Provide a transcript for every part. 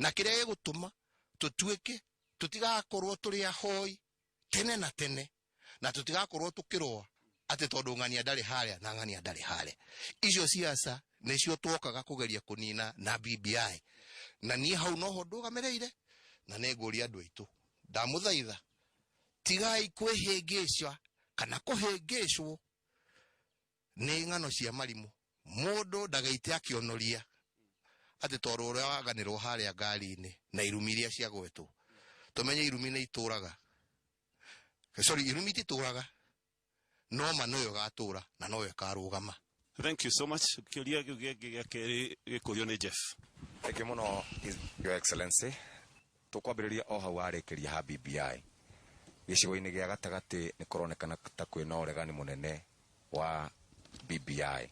Na kĩrĩa gĩgũtũma tũtuĩke tũtigakorwo tũrĩ ahoi tene na tene, na tũtigakorwo tũkĩrũa atĩ tondũ ng'ania ndarĩ harĩa na ng'ania ndarĩ harĩa. Icio ciaca nĩcio twokaga kũgeria kũnina na BBI, na niĩ hau noho ndũgamĩrĩire, na nĩ ngũria andũ aitũ, ndamũthaitha, tigai kwĩhĩngĩca kana kũhĩngĩcwo nĩ ng'ano cia marimũ. Mũndũ ndagaite akĩonoria atĩ tondũ ũrĩa waganĩrwo harĩa ngari-inĩ na irumi iria ciagwetwo. Tũmenye irumi nĩ itũraga, sorry, irumi ititũraga, no ma noyo ĩgatũra na noyo ĩkarũgama. Thank you so much. Kĩũria kĩu gĩngĩ gĩa kerĩ gĩkũrio nĩ Jeff. Thank you mũno, Your Excellency. Tũkwambĩrĩria o hau warĩkĩria ha BBI. Gĩcigo-inĩ gĩa gatagatĩ nĩ kũronekana ta kwĩna ũregani mũnene wa BBI.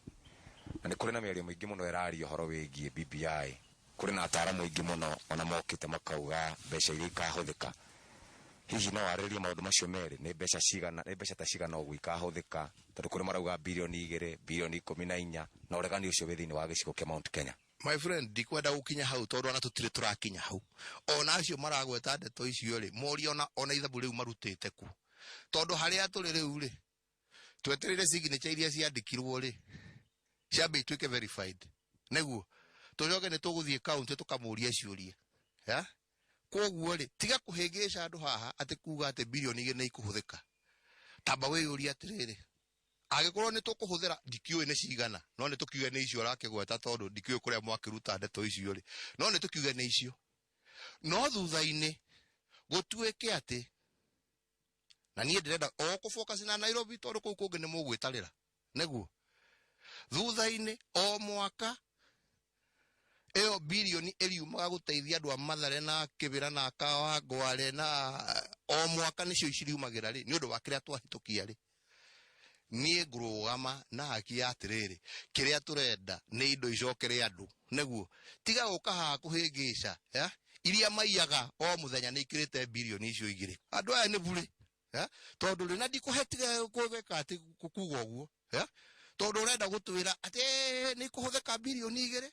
Na nĩ kũrĩ na mĩario mĩingĩ mũno ĩraria ũhoro wĩgiĩ BBI. Kũrĩ na ataaramu aingĩ mũno ona mokĩte makauga mbeca iria ikahũthĩka. Hihi no warĩrĩrie maũndũ macio merĩ? Nĩ mbeca cigana, nĩ mbeca ta cigana ũguo ikahũthĩka? Tondũ kũrĩ marauga 2 bilioni, 14 bilioni, na ũregani ũcio wĩ thĩinĩ wa gĩcigo kĩa Mount Kenya. My friend, ndikwenda gũkinya hau tondũ ona tũtirĩ tũrakinya hau. Ona acio maragweta ndeto icio rĩ, morie ona ithabu rĩu marutĩte ku, tondũ harĩa tũrĩ rĩu rĩ, twetereire signature iria ciandĩkirwo rĩ ciambe ituĩke verified, nĩguo tũcoke nĩ tũgũthiĩ county tũkamũria ciũria ya. Koguo rĩ, tiga kũhĩngĩca andũ haha atĩ kuga atĩ 2 bilioni nĩ ikũhũthĩka. Tamba wĩyũrie atĩrĩrĩ, angĩkorwo nĩ tũkũhũthĩra, ndikĩũĩ nĩ cigana, no nĩ tũkiuge nĩ icio ũrakĩgweta, tondũ ndikĩũĩ kũrĩa mwakĩruta ndeto icio rĩ, no nĩ tũkiuge nĩ icio, no thutha-inĩ gũtuĩke atĩ, na niĩ ndĩrenda o kũ na Nairobi, tondũ kũu kũngĩ nĩ mũgwĩtarĩra, nĩguo thutha-inĩ o mwaka ĩyo bilioni ĩriumaga gũteithia andũ a Mathare na Kĩbĩra na Kawangware, na o mwaka nĩcio iciriumagĩra rĩ, nĩ ũndũ wa kĩrĩa twahĩtũkia rĩ, niĩ ngũrũgama na haki ya atĩrĩrĩ, kĩrĩa tũrenda nĩ indo icokere andũ, nĩguo tiga gũka haha kũhĩngĩca ya iria maiyaga o mũthenya nĩ ikĩrĩte 2 bilioni icio. Andũ aya nĩ burĩ ya, tondũ rĩ na ndikũhe, tiga gwĩka atĩ kuga ũguo ya, tondũ ũrenda gũtwĩra atĩ nĩ ikũhũthĩka 2 bilioni,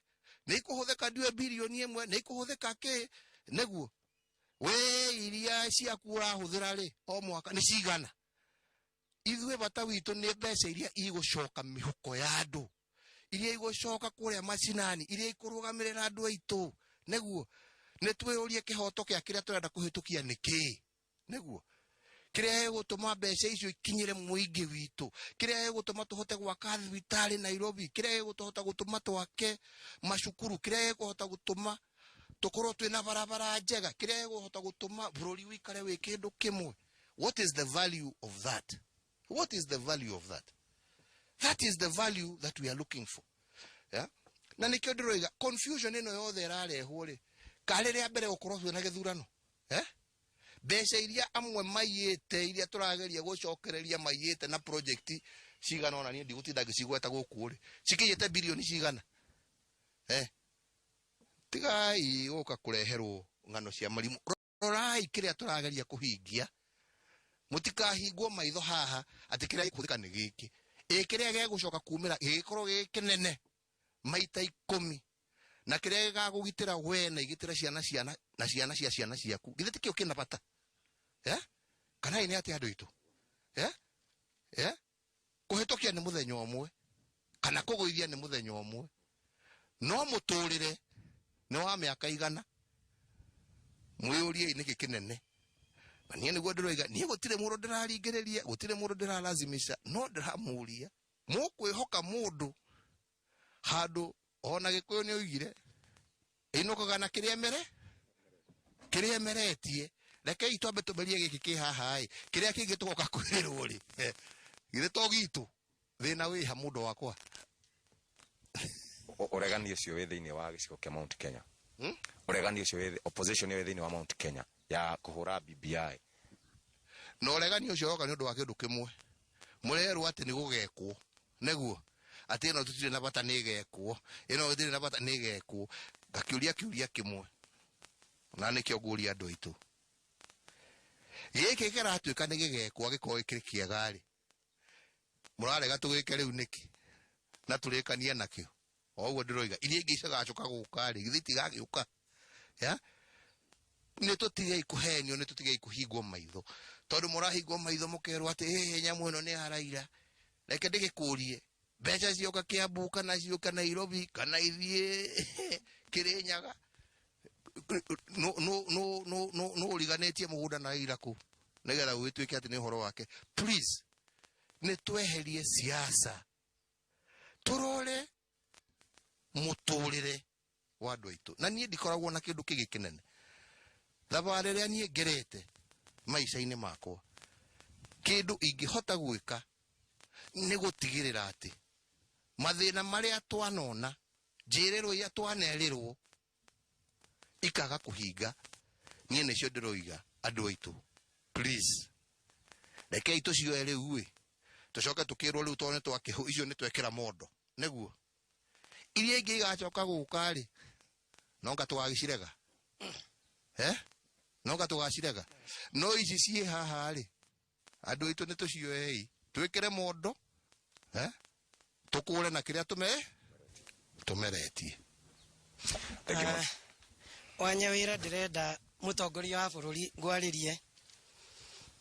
nĩ ikũhũthĩka ndiũĩ 1 bilioni, nĩ ikũhũthĩka kĩ, nĩguo we iria ciaku ũrahũthĩra rĩ o mwaka nĩ cigana? Ithuĩ bata witũ nĩ mbeca iria igũcoka mĩhuko ya andũ, iria igũcoka kũrĩa macinani, iria ikũrũgamĩrĩra andũ aitũ, nĩguo nĩ twĩyũrie kĩhoto kĩa kĩrĩa tũrenda kũhĩtũkia nĩ kĩĩ, nĩguo kĩrĩa gĩgũtũma mbeca icio ikinyĩre mũingĩ witũ, kĩrĩa gĩgũtũma tũhote gwaka thibitarĩ Nairobi, kĩrĩa gĩgũtũhota gũtũma twake macukuru, kĩrĩa gĩkũhota gũtũma tũkorwo twĩna barabara njega, kĩrĩa gĩkũhota gũtũma bũrũri ũikare wĩ kĩndũ kĩmwe. What is the value of that? What is the value of that? That is the value that we are looking for, yeah? Na nĩkĩo ndĩroiga confusion ĩno yothe ĩrarehwo rĩ, karĩ rĩa mbere gũkorwo twĩna gĩthurano, eh? Mbeca iria amwe maiyĩte, iria tũrageria gũcokereria maiyĩte na project cigana ona niĩ ndigũtinda ngĩcigweta gũkũ rĩ, cikĩiyĩte bilioni cigana, eh? Tigai gũka kũreherwo ng'ano cia marimũ. Rorai kĩrĩa tũrageria kũhingia, mũtikahingwo maitho haha atĩ kĩrĩa gĩkũhũthĩka nĩ gĩkĩ. Ĩ kĩrĩa gĩgũcoka kumĩra gĩgĩkorwo gĩ kĩnene maita 10, na kĩrĩa gĩgakũgitĩra we na igitĩre ciana ciana na ciana cia ciana ciaku, githĩ ti kĩo kĩna bata, eh? Kana ĩ nĩ atĩ andũ aitũ, eh? Eh? Kũhĩtũkia nĩ mũthenya ũmwe kana kũgũithia nĩ mũthenya ũmwe, no mũtũrĩre nĩ wa mĩaka 100. Mwĩyũriei nĩkĩ kĩnene. Na niĩ nĩguo ndĩroiga, niĩ gũtirĩ mũndũ ndĩraringĩrĩria, gũtirĩ mũndũ ndĩralazimisha, no ndĩramũria, mũkwĩhoka mũndũ handũ ona Gĩkũyũ nĩ oigire ĩinũkaga na kĩrĩa mere kĩrĩa emeretie. Rekei twambe tũmerie gĩkĩ kĩ haha ĩ, kĩrĩa kĩngĩ tũgoka kwĩrwo rĩ, githĩ to gitũ thĩna wĩha mũndũ wakwa? Ũregani ũcio wĩ thĩinĩ wa gĩcigo kĩa Mount Kenya. Hmm? Ũregani ũcio wĩ opposition wĩ thĩinĩ wa Mount Kenya ya kũhũra BBI. Na ũregani ũcio ũroka nĩ ũndũ wa kĩndũ kĩmwe, mũrerwo atĩ nĩ gũgekwo, nĩguo atĩ ĩno tũtirĩ na bata nĩ ĩgekwo, ĩno ĩtirĩ na bata nĩ ĩgekwo. Ngakĩũria kĩũria kĩmwe, na nĩkĩo ngũria andũ aitũ, gĩkĩ kĩratuĩka nĩ gĩgekwo, angĩkorwo gĩkĩrĩ kĩega rĩ, mũrarega tũgĩke rĩu nĩkĩ na tũrĩkanie nakĩo? O ũguo ndĩroiga, iria ingĩ cigacoka gũka rĩ, githĩ itigagĩũka? Ya nä tå tigei kå henio, nä tå tigei kå hingwo maitho, tondå må rahingwo maitho må kerwo atä ä nyamå ä no nä ya Raila. Reke ndä gä kå rie, mbeca cioka Kiambu kana cioka Nairobi kana ithiä Kirinyaga, no no no no no no ũriganĩtie mũgũnda na Raila kũ nĩgetha gũgĩtuĩke atĩ nĩ ũhoro wake? Please, nĩ tweherie siasa, tũrore mũtũrĩre wa andũ aitũ. Na niĩ ndikoragwo na kĩndũ kĩngĩ kĩnene. Thabarĩ ĩrĩa niĩ ngerete maica-inĩ makwa, kĩndũ ingĩhota gwĩka nĩ gũtigĩrĩra atĩ mathĩna marĩa twanona, njĩrĩrwo iria twanerĩrwo ikaga kũhinga, niĩ nĩcio ndĩroiga. Andũ aitũ, please, rekei tũcioe rĩu ĩ tũcoke tũkĩrwo rĩu tondũ nĩ twakĩhũ icio nĩ twekĩra mondo, nĩguo iria ingĩ igacoka gũka rĩ, nonga tũgagĩcirega, eh nonga tũgacirega. No ici ciĩ haha rĩ, andũ aitũ, nĩ tũcioei, twĩkĩre mondo, eh tũkũre na kĩrĩa tũme tũmeretie. Thank you. Ah, Wanyawĩra, ndĩrenda mũtongoria wa bũrũri ngwarĩrie,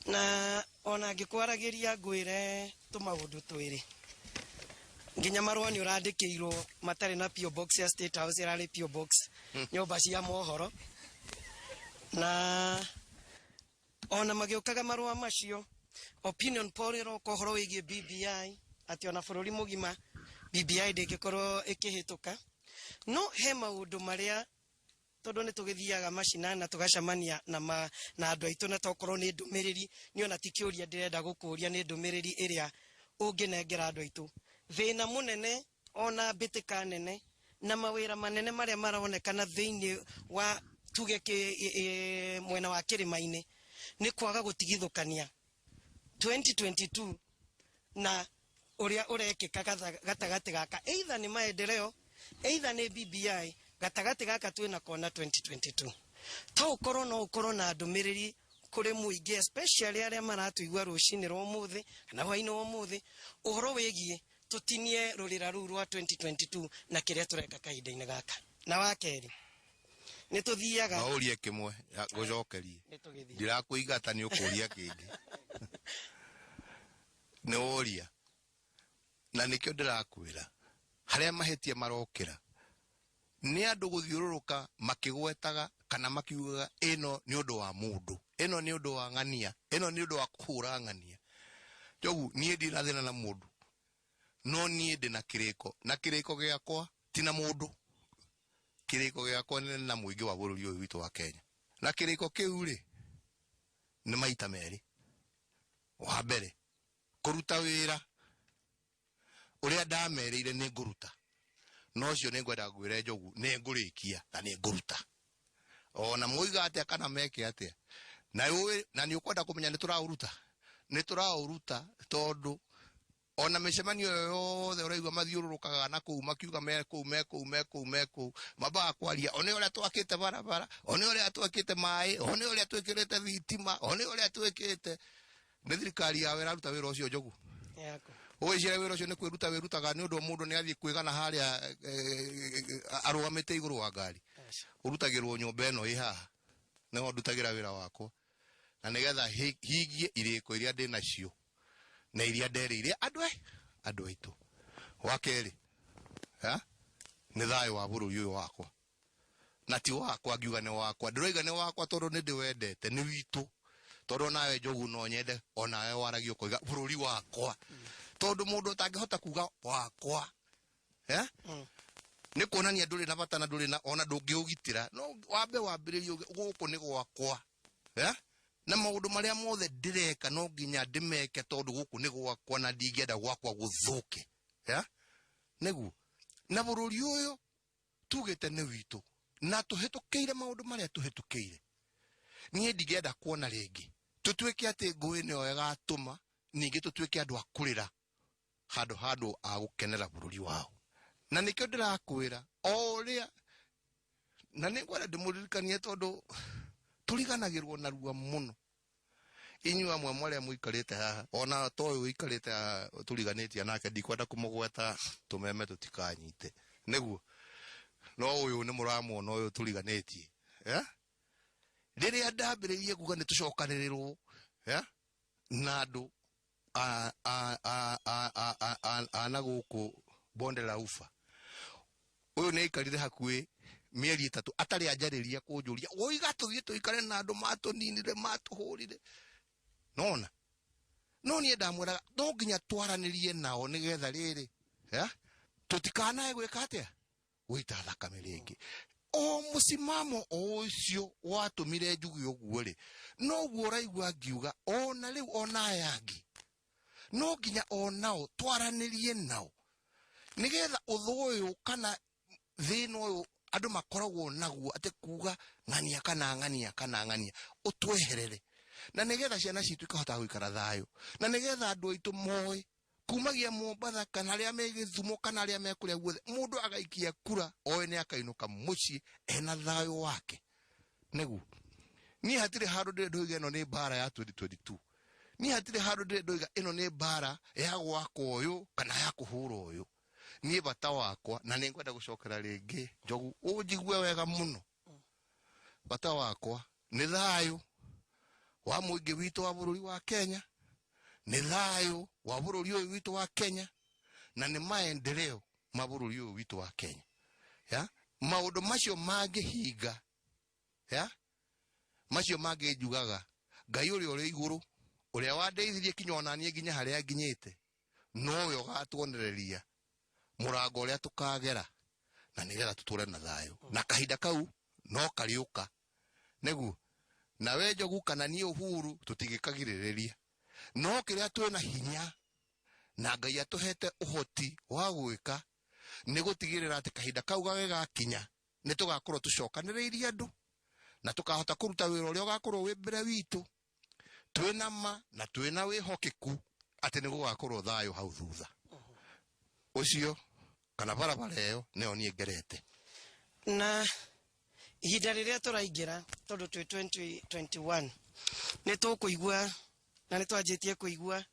na ona ngĩkwaragĩria ngwĩre tũmaũndũ twĩrĩ. Nginya marũa nĩ ũrandĩkĩirwo matarĩ na PO Box ya State House, ĩrarĩ PO Box nyũmba cia mohoro, na ona magĩũkaga marũa macio, opinion poll ĩroka ũhoro wĩgiĩ BBI, atĩ ona bũrũri mũgima BBI ndĩngĩkorwo ĩkĩhĩtũka. No he maũndũ marĩa, tondũ nĩ tũgĩthiaga macinani na tũgacemania na, na andũ aitũ, na tokorwo nĩ ndũmĩrĩri, nĩ ona ti kĩũria ndĩrenda gũkũria, nĩ ndũmĩrĩri ĩrĩa ũngĩnengera andũ aitũ. Thĩna mũnene ona mbĩtĩka nene na mawĩra manene marĩa maronekana thĩinĩ wa tuge mwena wa kĩrĩma-inĩ nĩ kwaga gũtigithũkania 2022 na ũrĩa ũrekĩka gatagatĩ gaka, either nĩ maendeleo, either nĩ BBI. Gatagatĩ gaka twĩna kona 2022, to ũkorwo no ũkorwo na ndũmĩrĩri kũrĩ mũingĩ, especially arĩa maratũigua rũcinĩ rwa ũmũthĩ kana hwainĩ wa ũmũthĩ, ũhoro wĩgiĩ tũtinie rũrĩra rũu rwa 2022 na kĩrĩa tũreka kahinda-inĩ gaka. Na wa kerĩ, nĩ tũthiaga No ũrie kĩmwe ngũcokerie. Nĩ tũgĩthiĩ. Ndirakũingata, nĩ ũkũria kĩngĩ nĩ woria, na nĩkĩo ndĩrakwĩra harĩa mahĩtia marokĩra nĩ andũ gũthiũrũrũka makĩgwetaga kana makiugaga ĩno nĩ ũndũ wa mũndũ, ĩno nĩ ũndũ wa ng'ania, ĩno nĩ ũndũ wa kũhũra ng'ania. Njogu, niĩ ndina thĩna na mũndũ, no niĩ ndĩna kĩrĩko, na kĩrĩko gĩakwa ti na mũndũ. Kĩrĩko gĩakwa nĩ na mũingĩ wa bũrũri ũyũ witũ wa Kenya, na kĩrĩko kĩu rĩ nĩ maita merĩ. Wa mbere, kũruta wĩra ũrĩa ndamerĩire nĩ ngũruta, no ũcio nĩ ngwenda ngwĩre Njogu nĩ ngũrĩkia na nĩ ngũruta, ona moiga atĩa kana meke atĩa. Na ũĩ, na nĩ ũkwenda kũmenya nĩ tũraũruta, nĩ tũraũruta, tondũ ona mĩcemanio ĩyo yothe ũraigua mathiũrũrũkaga na kũu makiuga me kũu, me kũu, me kũu, me kũu, mambaga kwaria one ũrĩa twakĩte barabara, one ũrĩa twakĩte maĩ, one ũrĩa twĩkĩrĩte thitima, one ũrĩa twĩkĩte. Nĩ thirikari yawe ĩraruta wĩra ũcio, Njogu? Yaku. Ũgwĩciria wĩra ũcio nĩ kwĩruta wĩrutaga nĩ ũndũ mũndũ nĩ athiĩ kwĩgana harĩa arũgamĩte igũrũ wa ngari? Ũrutagĩrwo nyũmba ĩno ĩ haha, nĩho ndutagĩra wĩra wakwa, na nĩgetha hingie irĩko iria ndĩ nacio na iria nderĩire andũ andũ aitũ. Wa kerĩ, ha? Nĩ thayũ wa bũrũri ũyũ wakwa, na ti wakwa ngiuga nĩ wakwa, ndĩroiga nĩ wakwa tondũ nĩ ndĩwendete, nĩ witũ, tondũ onawe Njogu no nyende onawe waragia ũkoiga bũrũri wakwa, tondũ mũndũ ũtangĩhota kuga wakwa, eh? Nĩ kuonania ndũrĩ na bata na ndũrĩ na ona ndũngĩũgitĩra. No wambe wambĩrĩrie uge, gũkũ nĩ gwakwa, eh? Na maũndũ marĩa mothe ndĩreka no nginya ndĩmeke tondũ gũkũ nĩ gwakwa na ndingĩenda gwakwa gũthũke, eh? Nĩguo na bũrũri ũyũ tugĩte nĩ witũ na tũhĩtũkĩire maũndũ marĩa tũhĩtũkĩire, niĩ ndingĩenda kuona rĩngĩ tũtuĩke atĩ ngũĩ nĩyo ĩgatũma ningĩ tũtuĩke andũ a kũrĩra handũ handũ a gũkenera bũrũri wao. Na nĩkĩo ndĩrakwĩra o ũrĩa, na nĩ ngwenda ndĩmũririkanie tondũ tũriganagĩrwo narua mũno. Inyuĩ amwe marĩa mũikarĩte haha, ona to ũyũ ũikarĩte haha tũriganĩtie nake, ndikwenda kũmũgweta tũmeme tũtikanyite, nĩguo no ũyũ nĩ mũramuona, ũyũ tũriganĩtie. Yeah? Rĩrĩa ndambĩrĩirie kuga nĩ tũcokanĩrĩrwo, yeah? Na andũ a na gũkũ bonde la ufa, ũyũ nĩ aikarire hakuhĩ mĩeri 3 atarĩ anjarĩria kũnjũria woiga tũthiĩ tũikare na andũ matũninire matũhũrire. Nona no niĩ ndamwĩraga no nginya twaranĩrie nao nĩgetha rĩrĩ, yeah? Tũtikanae gwĩka atĩa, gũita thakame rĩngĩ. O mũcimamo o ũcio watũmire njuge ũguo rĩ, noguo ũraigua ngiuga ona rĩu ona aya angĩ no nginya onao twaranĩrie nao nĩgetha ũthũ ũyũ kana thĩna ũyũ andũ makoragwo naguo atĩ kuga ng'ania kana ng'ania kana ng'ania ũtweherere, na nĩgetha ciana citũ ikahota gũikara thayũ, na nĩgetha andũ aitũ moĩ kumagia Mombatha kana arĩa me Gĩthumo kana arĩa me kũrĩa guothe, mũndũ agaikia kura oĩ nĩ akainũka mũciĩ ena thayũ wake. Nĩguo niĩ hatirĩ handũ ndĩrĩ ndoiga ĩno nĩ mbara ya 2022, niĩ hatirĩ handũ ndĩrĩ ndoiga ĩno nĩ mbara ya gwaka ũyũ kana ya kũhũra ũyũ. Niĩ bata wakwa, na nĩ ngwenda gũcokera rĩngĩ Njogu ũnjigue wega mũno, bata wakwa nĩ thayũ wa mũingĩ witũ wa bũrũri wa Kenya, nĩ thayũ wa bũrũri ũyũ witũ wa Kenya, na nĩ maendeleo ma bũrũri ũyũ witũ wa Kenya. Ya maũndũ macio mangĩhinga, ya macio mangĩ njugaga Ngai ũrĩa ũrĩ igũrũ ũrĩa wandeithirie kinya ona niĩ nginya harĩa nginyĩte, nowe ũgatuonereria mũrango ũrĩa tũkagera na nĩgetha tũtũre na thayũ, na kahinda kau no karĩũka. Nĩguo nawe Njogu kana niĩ Uhuru tũtingĩkagirĩrĩria, no kĩrĩa twĩna hinya na Ngai atũhete ũhoti wa gwĩka nĩ gũtigĩrĩra atĩ kahinda kau gagĩgakinya nĩ tũgakorwo tũcokanĩrĩirie andũ na tũkahota kũruta wĩra ũrĩa ũgakorwo wĩ mbere witũ twĩna ma na twĩna wĩhokeku atĩ nĩ gũgakorwo thayũ hau thutha ũcio, kana barabara ĩyo nĩyo niĩ ngerete. Na ihinda rĩrĩa tũraingĩra, tondũ twĩ 2021, nĩ tũkũigua na nĩ twanjĩtie kũigua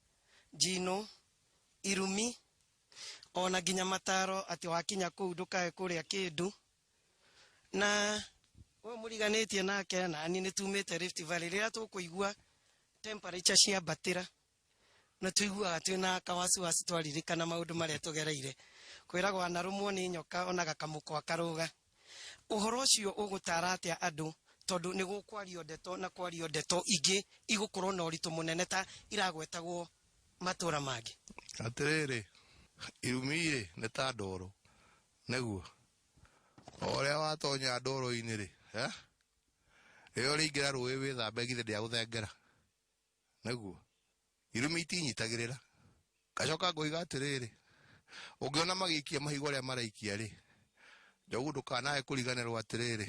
njino, irumi, ona nginya mataro atĩ wakinya kũu ndũkae kũrĩa kĩndũ. Na ũyũ mũriganĩtie nake na niĩ nĩ tumĩte Rift Valley, rĩrĩa tũkũigua temperature ciambatĩra na tuiguaga twĩna kawasiwasi twaririkana maũndũ marĩa tũgereire, kwĩragwo anarũmwo nĩ nyoka ona gakamũkwa karũga. Ũhoro ũcio ũgũtara atĩa andũ, tondũ nĩ gũkwario ndeto na kwario ndeto ingĩ igũkorwo na ũritũ mũnene ta iragwetagwo matũra mangĩ? Atĩrĩrĩ, irumi-rĩ nĩ ta ndoro, nĩguo o ũrĩa watonya ndoro-inĩ rĩ, rĩrĩa ũrĩingĩra rũĩ wĩthambe githĩ ndĩagũthengera, nĩguo irumi itinyitagĩrĩra. Ngacoka ngoiga atĩrĩrĩ, ũngĩona magĩikia mahiga ũrĩa maraikia rĩ, Njogu ndũkanae kũriganĩrwo atĩrĩrĩ,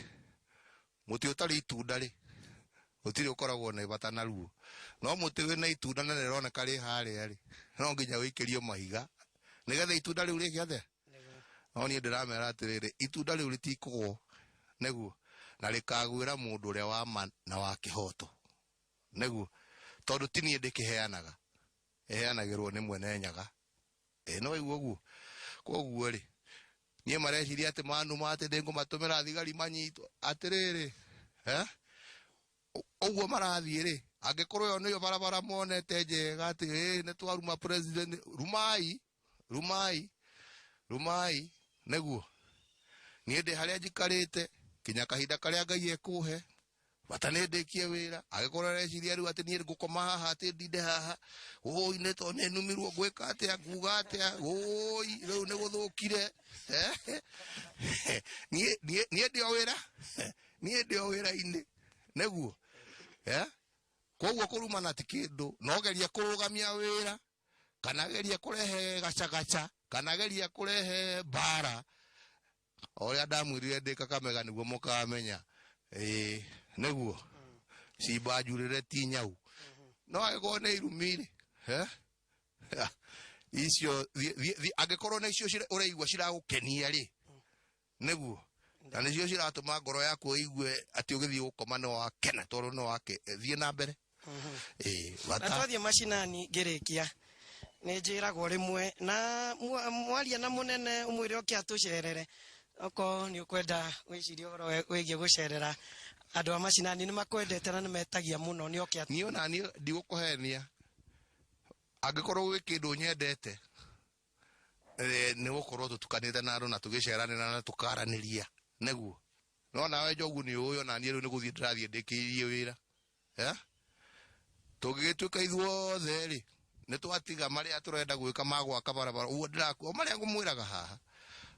mũtĩ ũtarĩ itunda rĩ, gũtirĩ ũkoragwo na bata naruo, no mũtĩ wĩna itunda na rĩroneka rĩ harĩa rĩ, no nginya wĩikĩrio mahiga nĩgetha itunda rĩu rĩke atĩa. No niĩ ndĩramera atĩrĩrĩ, itunda rĩu rĩtikũgwo, nĩguo na rĩkagwĩra mũndũ ũrĩa wa ma na wa kĩhoto, nĩguo tondũ ti niĩ ndĩkĩheanaga, ĩheanagĩrwo nĩ mwene Nyaga. Ĩ no waigua ũguo? Koguo rĩ, niĩ mareciria atĩ manuma atĩ ndĩngũmatũmĩra thigari manyitwo. Atĩrĩrĩ, ũguo marathiĩ rĩ, angĩkorwo ĩyo nĩyo barabara monete njega atĩ ĩ nĩ twaruma president, rumai rumai rumai, nĩguo niĩ ndĩ harĩa njikarĩte kinya kahinda karĩa Ngai ekũhe bata nĩ ndĩkie wĩra. Angĩkorwo areciria rĩu atĩ niĩ ngũkoma haha atĩ ndinde haha, ũi nĩ tondũ nĩ numirwo, ngwĩka atĩa, nguga atĩa, ũi rĩu nĩ gũthũkire. Niĩ ndĩ o wĩra, niĩ ndĩ o wĩra-inĩ, nĩguo koguo kũrumana ti kĩndũ, no geria kũrũgamia wĩra kana geria kũrehe gacagaca kana geria kũrehe mbara. O ũrĩa ndamwĩrire ndĩ Kakamega nĩguo mũkamenya, ĩĩ nĩguo cimba njurĩre ti nyau. No angĩkorwo nĩ irumi-rĩ, icio angĩkorwo nĩ icio ũraigua ciragũkenia rĩ, nĩguo na nĩcio ciratũma ngoro yaku ĩigue atĩ ũgĩthiĩ gũkoma nĩ wakena tondũ nĩ wake, thiĩ na mbere. Na twathiĩ macinani ngĩrĩkia, nĩ njĩragwo rĩmwe na mwaria na mũnene ũmwĩre oke atũcerere, okorwo nĩ ũkwenda gwĩciria ũhoro wĩgiĩ gũcerera Andũ a macinani nĩ makwendete na nĩ metagia mũno nĩ oke. Niĩ ona niĩ ndigũkũhenia, angĩkorwo gwĩ kĩndũ nyendete nĩ gũkorwo tũtukanĩte na andũ na tũgĩceranĩra na tũkaranĩria, nĩguo. No nawe Njogu nĩ ũĩ ona niĩ rĩu nĩ gũthiĩ ndĩrathiĩ ndĩkĩirie wĩra. Tũngĩgĩtuĩka ithuothe rĩ, nĩ twatiga marĩa tũrenda gwĩka ma gwaka barabara, ũguo ndĩrakuo marĩa ngũmwĩraga haha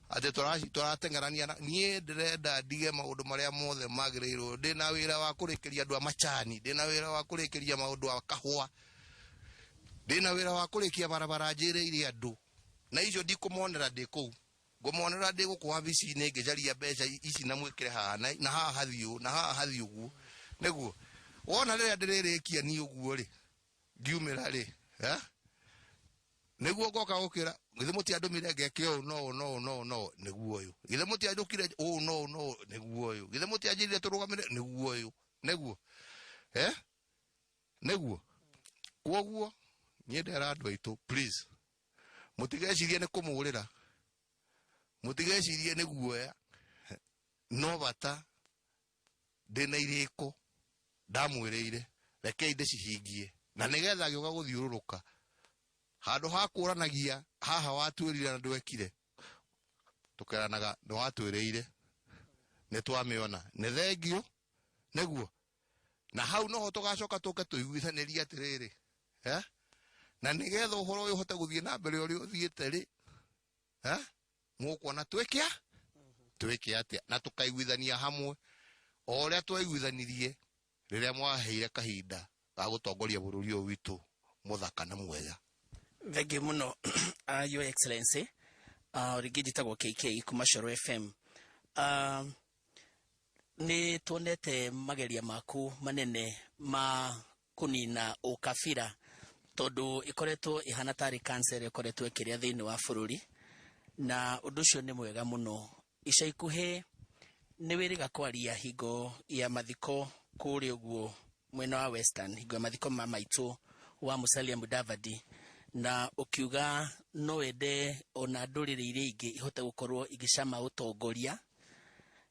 atĩ tũrateng'erania na niĩ ndĩrenda ndige maũndũ marĩa mothe magĩrĩirwo. Ndĩna wĩra wa kũrĩkĩria andũ a macani, ndĩna wĩra wa kũrĩkĩria maũndũ a kahũa, ndĩna wĩra wa kũrĩkia barabara njĩrĩire andũ, na icio ndikũmonera ndĩ kũu, ngũmonera ndĩ gũkũ wabici-inĩ ngĩcaria mbeca ici na mwĩkĩre haha na haha hathiĩ ũũ, na haha hathiĩ ũguo, nĩguo. Wona rĩrĩa ndĩrĩrĩkia niĩ ũguo rĩ, ngiumĩra rĩ, nĩguo ngoka gũkĩra, githĩ mũtiandũmire ngeke ũũ no ũũ no ũũ no ũũ no ũũ, nĩguo ũyũ. Githĩ mũtianjũkire ũũ no ũũ no ũũ, nĩguo ũyũ. Githĩ mũtianjĩrire tũrũgamĩre, nĩguo ũyũ, nĩguo. Nĩguo. Kwoguo niĩ ndera andũ aitũ, please, mũtigecirie nĩ kũmũrĩra, mũtigecirie nĩ guoya, no bata ndĩna irĩko ndamwĩrĩire, rekei ndĩcihingie, na nĩgetha agĩũka gũthiũrũrũka handũ ha kũranagia haha watwĩrire na ndwekire, tũkeranaga nĩ watwĩrĩire, nĩ twamĩona, nĩ thengio, nĩguo. Na hau noho tũgacoka tũke tũiguithanĩrie atĩrĩrĩ, na nĩgetha ũhoro ũyũ ũhote gũthiĩ na mbere ũrĩa ũthiĩte rĩ, mũkuona twĩke twĩke atĩa, na tũkaiguithania hamwe o ũrĩa twaiguithanirie rĩrĩa mwaheire kahinda ga gũtongoria bũrũri ũyũ witũ mũthaka na mwega. Thank you mũno, Your Excellency. Rĩngĩ njĩtagwo KK kuma Coro FM. Nĩ tuonete mageria maku manene ma kũnina ũkabira, tondũ ĩkoretwo ĩhana tarĩ cancer ĩkoretwo ĩkĩrĩa thĩinĩ wa bũrũri, na ũndũ ũcio nĩ mwega mũno. Ica ikuhĩ nĩ wĩrĩga kwaria hingo ya mathiko kũrĩa ũguo mwena wa Western, hingo ya mathiko ma maitũ wa Musalia Mudavadi, na ũkiuga no wende ona ndũrĩrĩ iria ingĩ ihote gũkorwo igĩcama ũtongoria,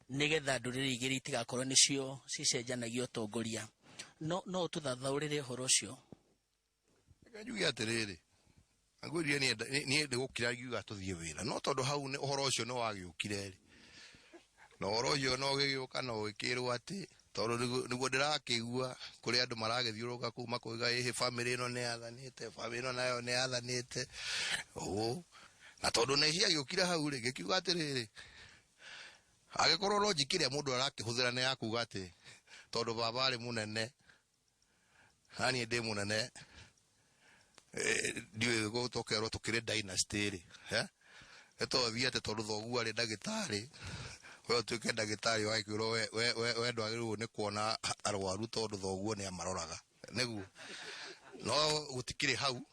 nĩgetha ndũrĩrĩ igĩrĩ itigakorwo nĩcio cicenjanagia ũtongoria. No ũtũthathaũrĩre ũhoro ũcio? Reke njuge atĩrĩrĩ, ngwĩrire niĩ ndĩgũkira ngiuga tũthiĩ wĩra, no tondũ hau nĩ ũhoro ũcio nĩ wagĩũkire rĩ, na ũhoro ũcio no ũgĩgĩũka na ũgĩkĩrwo atĩ tondũ nĩguo ndĩrakĩigua kũrĩ andũ maragĩthiũrũrũka kũu makoiga ĩhĩ bamĩrĩ ĩno nĩ yathanĩte, bamĩrĩ ĩno nayo nĩ yathanĩte ũũ. Na tondũ nĩ ciagĩũkire hau rĩ, ngĩkiuga atĩrĩrĩ, angĩkorwo logic ĩrĩa mũndũ arakĩhũthĩra nĩ ya kuga atĩ tondũ baba arĩ mũnene na niĩ ndĩ mũnene, ndiũĩ gũtokerwo tũkĩrĩ dynasty rĩ, ĩtothiĩ atĩ tondũ thoguo arĩ ndagĩtarĩ, we ũtuĩke ndagĩtarĩ wagĩkwĩrwo we ndwagĩrĩirwo nĩ kuona arwaru tondũ thoguo nĩ amaroraga, nĩguo. No gũtikĩrĩ hau,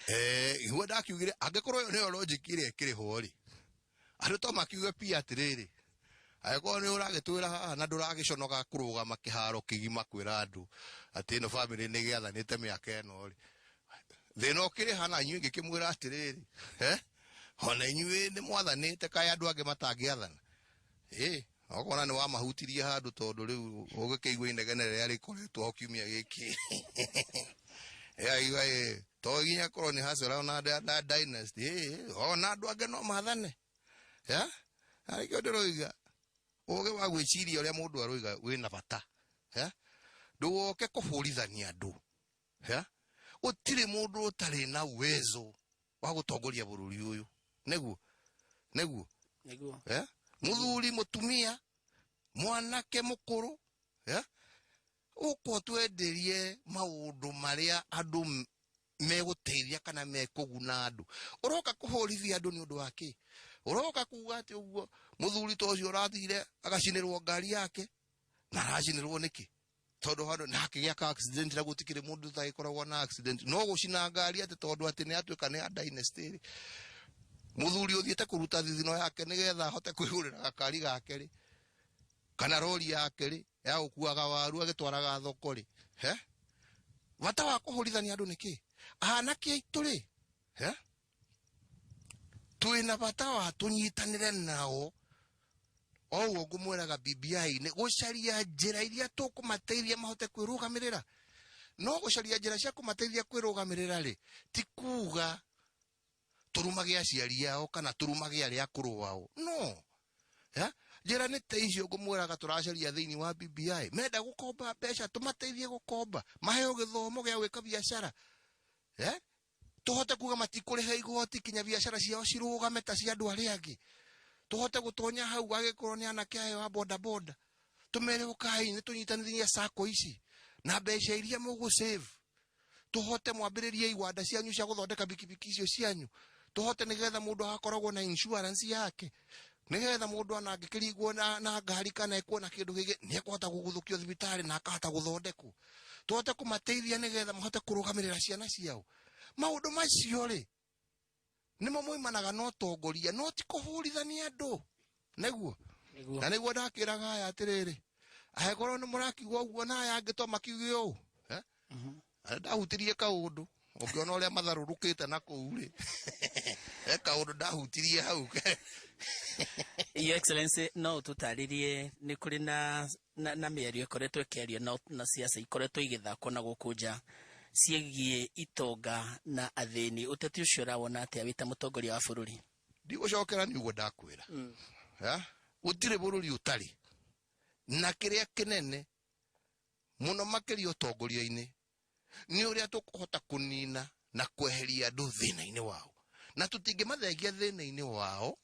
Nĩguo ndakiugire angĩkorwo ĩyo nĩyo logic ĩrĩa ĩkĩrĩ ho rĩ, andũ to makiuge pia atĩrĩrĩ, angĩkorwo nĩ ũragĩtwĩra haha na ndũragĩconoka kũrũgama kĩharo kĩgima kwĩra andũ atĩ ĩno bamĩrĩ nĩ ĩgĩathanĩte mĩaka ĩno rĩ, thĩna ũkĩrĩ hana inyuĩ ngĩkĩmwĩra atĩrĩrĩ, ona inyuĩ nĩ mwathanĩte kaĩ andũ angĩ matangĩathana? Okona nĩ wamahutirie handũ tondũ rĩu ũgĩkĩigua inegene rĩrĩa rĩkoretwo ho kiumia gĩkĩ. Aigua, to nginya korwo nĩ hacora ona na dynasty, ona andũ angĩ no mathane. Na nĩkĩo ndĩroiga ũgĩ wa gwĩciria ũrĩa mũndũ aroiga wĩna bata. Ndũgoke kũbũrithania andũ. Gũtirĩ mũndũ ũtarĩ na uwezo wa gũtongoria bũrũri ũyũ. Nĩguo? Nĩguo? Nĩguo. Mũthuri, mũtumia, mwanake mũkũrũ, Ũkwo twenderie maũndũ marĩa andũ megũteithia kana mekũguna andũ. Ũroka kũhũrithia andũ nĩ ũndũ wa kĩ? Ũroka kuga atĩ ũguo mũthuri ta ũcio ũrathire agacinĩrwo ngari yake, na aracinĩrwo nĩkĩ? Tondũ handũ na akĩgĩa ka accident na gũtikĩrĩ mũndũ ũtagĩkoragwo na accident. No gũcina ngari atĩ tondũ atĩ nĩ atuĩka nĩ a dynasty rĩ. Mũthuri ũthiĩte kũruta thithino yake nĩgetha ahote kwĩgũrĩra gakari gake rĩ, kana rori yake rĩ, ya gũkuaga waru agĩtwaraga thoko rĩ. Bata wa kũhũrithania andũ nĩkĩ? Anake aitũ rĩ, Twĩna bata wa tũnyitanĩre nao O ũguo ngũmwĩraga BBI nĩ gũcaria njĩra iria tũkũmateithia mahote kwĩrũgamĩrĩra. No gũcaria njĩra cia kũmateithia kwĩrũgamĩrĩra rĩ, ti kuga tũrumage aciari ao kana tũrumage arĩa akũrũ ao. No. Ya? Njĩra nĩ ta icio ngũmwĩraga tũracaria thĩinĩ wa BBI. Menda gũkomba mbeca, tũmateithie gũkomba. Maheo gĩthomo gĩa gwĩka biacara. Ya? Tũhote kuga matikũrĩha igoti kinya biacara ciao cirũgame ta cia andũ arĩa angĩ. Tũhote gũtonya hau agĩkorwo nĩ anake ayo a boda boda. Tũmere ũkai nĩ tũnyitanithie sacco ici na mbeca iria mũgũ save. Tũhote mwambĩrĩrie iwanda cianyu cia gũthondeka bikibiki icio cianyu. Tũhote nĩgetha mũndũ agakoragwo na insurance yake. Nĩgetha mũndũ ona angĩkĩringwo na ngari kana ekuona kĩndũ gĩkĩ, nĩ ekũhota kũguthũkio thibitarĩ na akahota gũthondekwo. Tũhote kũmateithia nĩgetha mahote kũrũgamĩrĩra ciana ciao. Maũndũ macio rĩ, nĩmo moimanaga na ũtongoria, no ti kũhũrithania andũ. Nĩguo? Nĩguo. Na nĩguo ndakĩraga aya atĩrĩrĩ, angĩkorwo nĩ mũrakiuga ũguo na aya angĩ to makiuge ũũ. Na ndahutirie kaũndũ, ũngĩona ũrĩa matharũrũkĩte na kũu rĩ. He kaũndũ ndahutirie hau. Your Excellency, no ũtũtarĩrie nĩ kũrĩ na mĩario ĩkoretwo ĩkĩario na siasa ikoretwo igĩthakwo na gũkũ nja ciĩgiĩ itonga na athĩni. Ũteti ũcio ũrawona atĩa wĩ ta mũtongoria wa bũrũri? Ndigũcokera nĩ ũguo ndakwĩra. Ha? Gũtirĩ bũrũri ũtarĩ na kĩrĩa kĩnene mũno makĩria ũtongoria-inĩ nĩ ũrĩa tũkũhota kũnina na kweheria andũ thĩna-inĩ wao, na tũtingĩmathengia thĩna-inĩ wao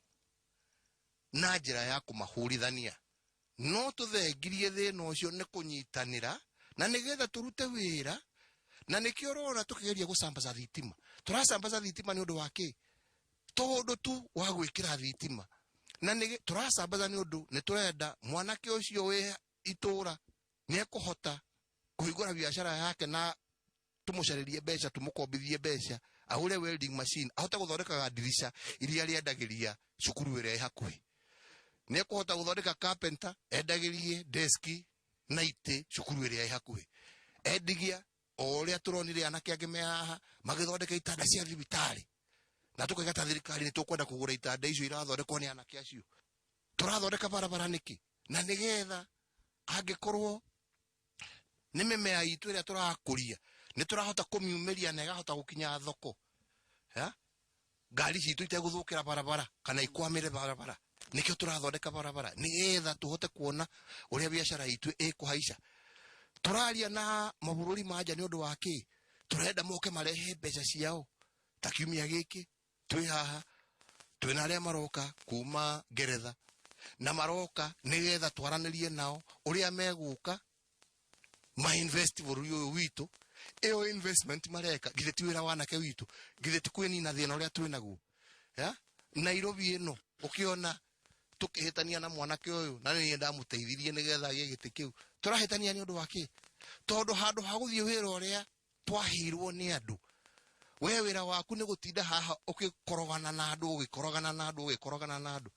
na njĩra ya kũmahũrithania, no tũthengirie thĩna ũcio nĩ kũnyitanĩra na nĩgetha tũrute wĩra. Na nĩkĩo ũrona tũkĩgeria gũcambaca thitima. Tũracambaca thitima nĩ ũndũ wa kĩ? Tondũ tu wa gwĩkĩra thitima. Na nĩ tũracambaca nĩ ũndũ nĩ tũrenda mwanake ũcio wĩ itũra nĩ ekũhota kũhingũra biacara yake na tũmũcarĩrie mbeca, tũmũkombithie mbeca, agũre welding machine, ahote gũthondekaga ndirica iria rĩendagĩria cukuru ĩrĩa ĩ hakuhĩ. Nĩ ekũhota gũthondeka carpenter, endagĩrie deski na itĩ cukuru ĩrĩa ĩ hakuhĩ. Endigia o ũrĩa tũronire anake angĩ me haha magĩthondeka itanda cia thibitarĩ, na tũkaiga ta thirikari nĩ tũkwenda kũgũra itanda icio irathondekwo nĩ anake acio. Tũrathondeka barabara nĩkĩ? Na nĩgetha angĩkorwo nĩ mĩmera itũ ĩrĩa tũrakũria nĩ tũrahota kũmiumĩria na ĩgahota gũkinya thoko. Ya? Ngari citũ itegũthũkĩra barabara kana ikwamĩre barabara. Nĩkĩo tũrathondeka barabara nĩgetha tũhote kuona ũrĩa biacara itũ ĩkũhaica. Tũraria na mabũrũri ma nja nĩ ũndũ wa kĩ? Tũrenda moke marehe mbeca ciao. Ta kiumia gĩkĩ twĩ haha twĩna arĩa maroka kuma Ngeretha na maroka nĩgetha twaranĩrie nao ũrĩa megũka ma invest bũrũri ũyũ witũ. Ĩyo investment mareka githĩ ti wĩra wa anake witũ? Githĩ ti kwĩnina thĩna ũrĩa twĩ naguo? Ya? Nairobi ĩno ũkĩona tũkĩhĩtania na mwanake ũyũ na nĩ niĩ ndamũteithirie nĩgetha agĩe gĩtĩ kĩu. Tũrahĩtania nĩ ũndũ wa kĩ? Tondũ handũ ha gũthiĩ wĩra ũrĩa twaheirwo nĩ andũ, we wĩra waku nĩ gũtinda haha ũgĩkorogana na andũ, ũgĩkorogana na andũ, ũgĩkorogana na andũ.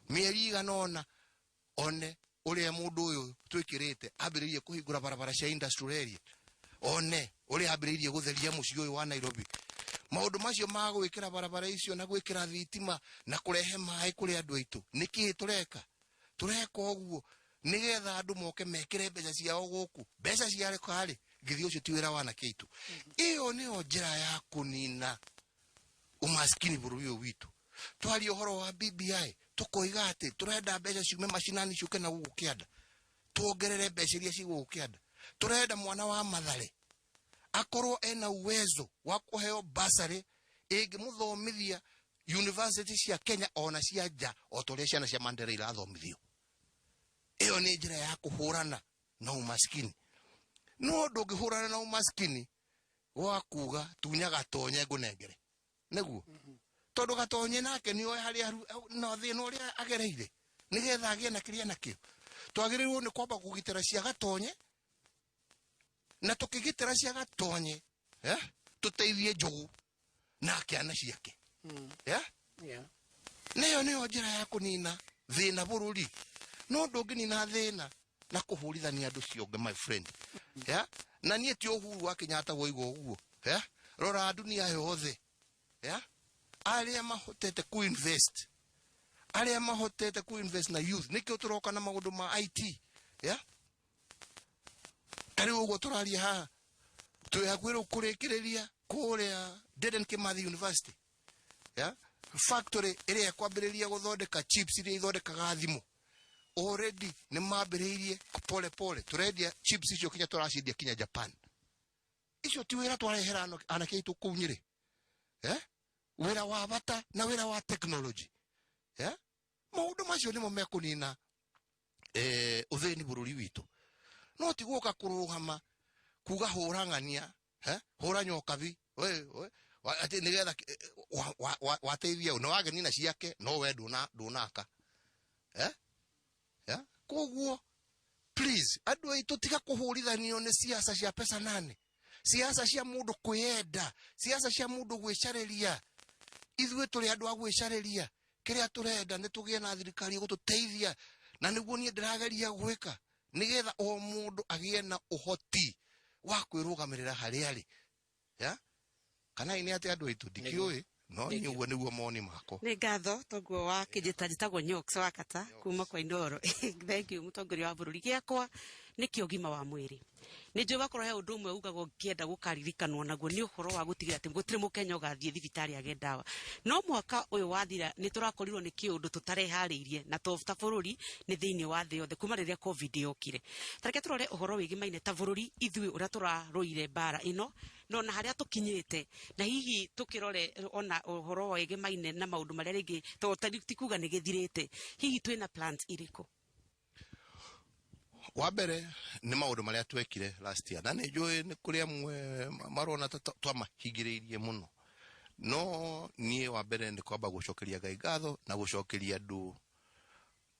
Mĩeri igana ũna one ũrĩa mũndũ ũyũ twĩkĩrĩte ambĩrĩirie kũhingũra barabara cia industrial area, one ũrĩa ambĩrĩirie gũtheria mũciĩ ũyũ wa Nairobi. Maũndũ macio ma gwĩkĩra barabara icio na gwĩkĩra thitima na kũrehe maĩ kũrĩ andũ aitũ, nĩ kĩĩ tũreka? Tũreka ũguo nĩgetha andũ moke mekĩre mbeca ciao gũkũ. Mbeca ciareka rĩ, githĩ ũcio ti wĩra wa anake aitũ? Ĩyo nĩyo njĩra ya kũnina umaskini bũrũri ũyũ witũ. Twaria ũhoro wa BBI, tũkoiga atĩ tũrenda mbeca ciume macinani ciũke na gũkũ kĩanda, tuongerere mbeca iria ci gũkũ kĩanda. Tũrenda mwana wa Mathare akorwo ena uwezo wa kũheo bursary ĩngĩmũthomithia university cia Kenya ona cia nja, o ta ũrĩa ciana cia Mandera irathomithio. Ĩyo nĩ njĩra ya kũhũrana na umaskini. No ndũngĩhũrana na umaskini wa kuga tunya gatonye ngũnengere. Nĩguo? Tondũ gatonye nake nĩoĩ harĩa na thĩna ũrĩa agereire nĩgetha agĩe na kĩrĩa nakĩo. Twagĩrĩirwo nĩ kwamba kũgitĩra cia gatonye, na tũkĩgitĩra cia gatonye, tũteithie Njogu na ciana ciake. Nĩyo nĩyo njĩra ya kũnina thĩna bũrũri. No ndũngĩnina thĩna na kũhũrithania andũ cionge, my friend. Na niĩ ti Uhuru wa Kenyatta woiga ũguo. Rora dunia yothe. Arĩa mahotete ku-invest, Arĩa mahotete ku invest na youth, nĩkĩo tũroka na maũndũ ma IT. Yeah? Ta rĩu ũguo tũraria haha, twĩ hakuhĩ rĩu kũrĩkĩrĩria kũrĩa Dedan Kimathi University. Yeah? Factory ĩrĩa ĩkwambĩrĩria gũthondeka chips iria ithondekaga thimũ. Already nĩ mambĩrĩirie pole pole, tũrendia chips icio kinya tũraciendia kinya Japan. Icio ti wĩra twarehera anake aitũ kũu Nyĩrĩ. Eh? Wĩra wa bata na wĩra wa technology. Eh? Maũndũ macio nĩmo mekũnina ũthĩni bũrũri witũ. No ti gũka kũrũgama kuga hũra ng'ania, eh? Hũra nyokabi, we, we, atĩ nĩgetha wateithia ũ, nĩ wagenina ciake, no we ndũnaka. Eh? Yeah? Koguo please andũ aitũ tiga kũhũrithanio nĩ siasa cia pesa nane, siasa cia mũndũ kwĩyenda, siasa cia mũndũ gwĩcarĩria. Ithuĩ tũrĩ andũ a gwĩcarĩria. Kĩrĩa tũrenda nĩ tũgĩe na thirikari ĩgũtũteithia, na nĩguo niĩ ndĩrageria gwĩka, nĩgetha o mũndũ agĩe na ũhoti wa kwĩrũgamĩrĩra harĩa arĩ. Yeah? Kana nĩ atĩ andũ aitũ ndikĩũĩ, no niĩ ũguo nĩguo moni makwa. Nĩ ngatho toguo wa kĩnjĩta njĩtagwo Nyox wa Kata kuma kwa Inooro. Thank you mũtongoria wa bũrũri. Gĩakwa nĩ kĩa ũgima wa mwĩrĩ. Nĩ njũĩ wakorwo he ũndũ ũmwe ugaga ũngĩenda gũkaririkanwo naguo nĩ ũhoro wa gũtigĩrĩra atĩ gũtirĩ mũkenya ũgathiĩ thibitarĩ age ndawa. No mwaka ũyũ wathira nĩ tũrakorirwo nĩ kĩũndũ tũtareharĩirie na to ta bũrũri nĩ thĩinĩ wa thĩ yothe kuma rĩrĩa COVID yokire. Ta reke tũrore ũhoro wĩgĩmaine ta bũrũri ithuĩ ũrĩa tũrarũire mbara ĩno no na harĩa tũkinyĩte, na hihi tũkĩrore ona ũhoro wĩgĩmaine na maũndũ marĩa rĩngĩ to ti kuga nĩ gĩthirĩte, hihi twĩna plans irĩkũ? Wa mbere nĩ maũndũ marĩa twekire last year, na nĩ njũĩ nĩ kũrĩ amwe marona ta twamahingĩrĩirie mũno, no niĩ wa mbere nĩ kwamba gũcokeria Ngai ngatho na gũcokeria andũ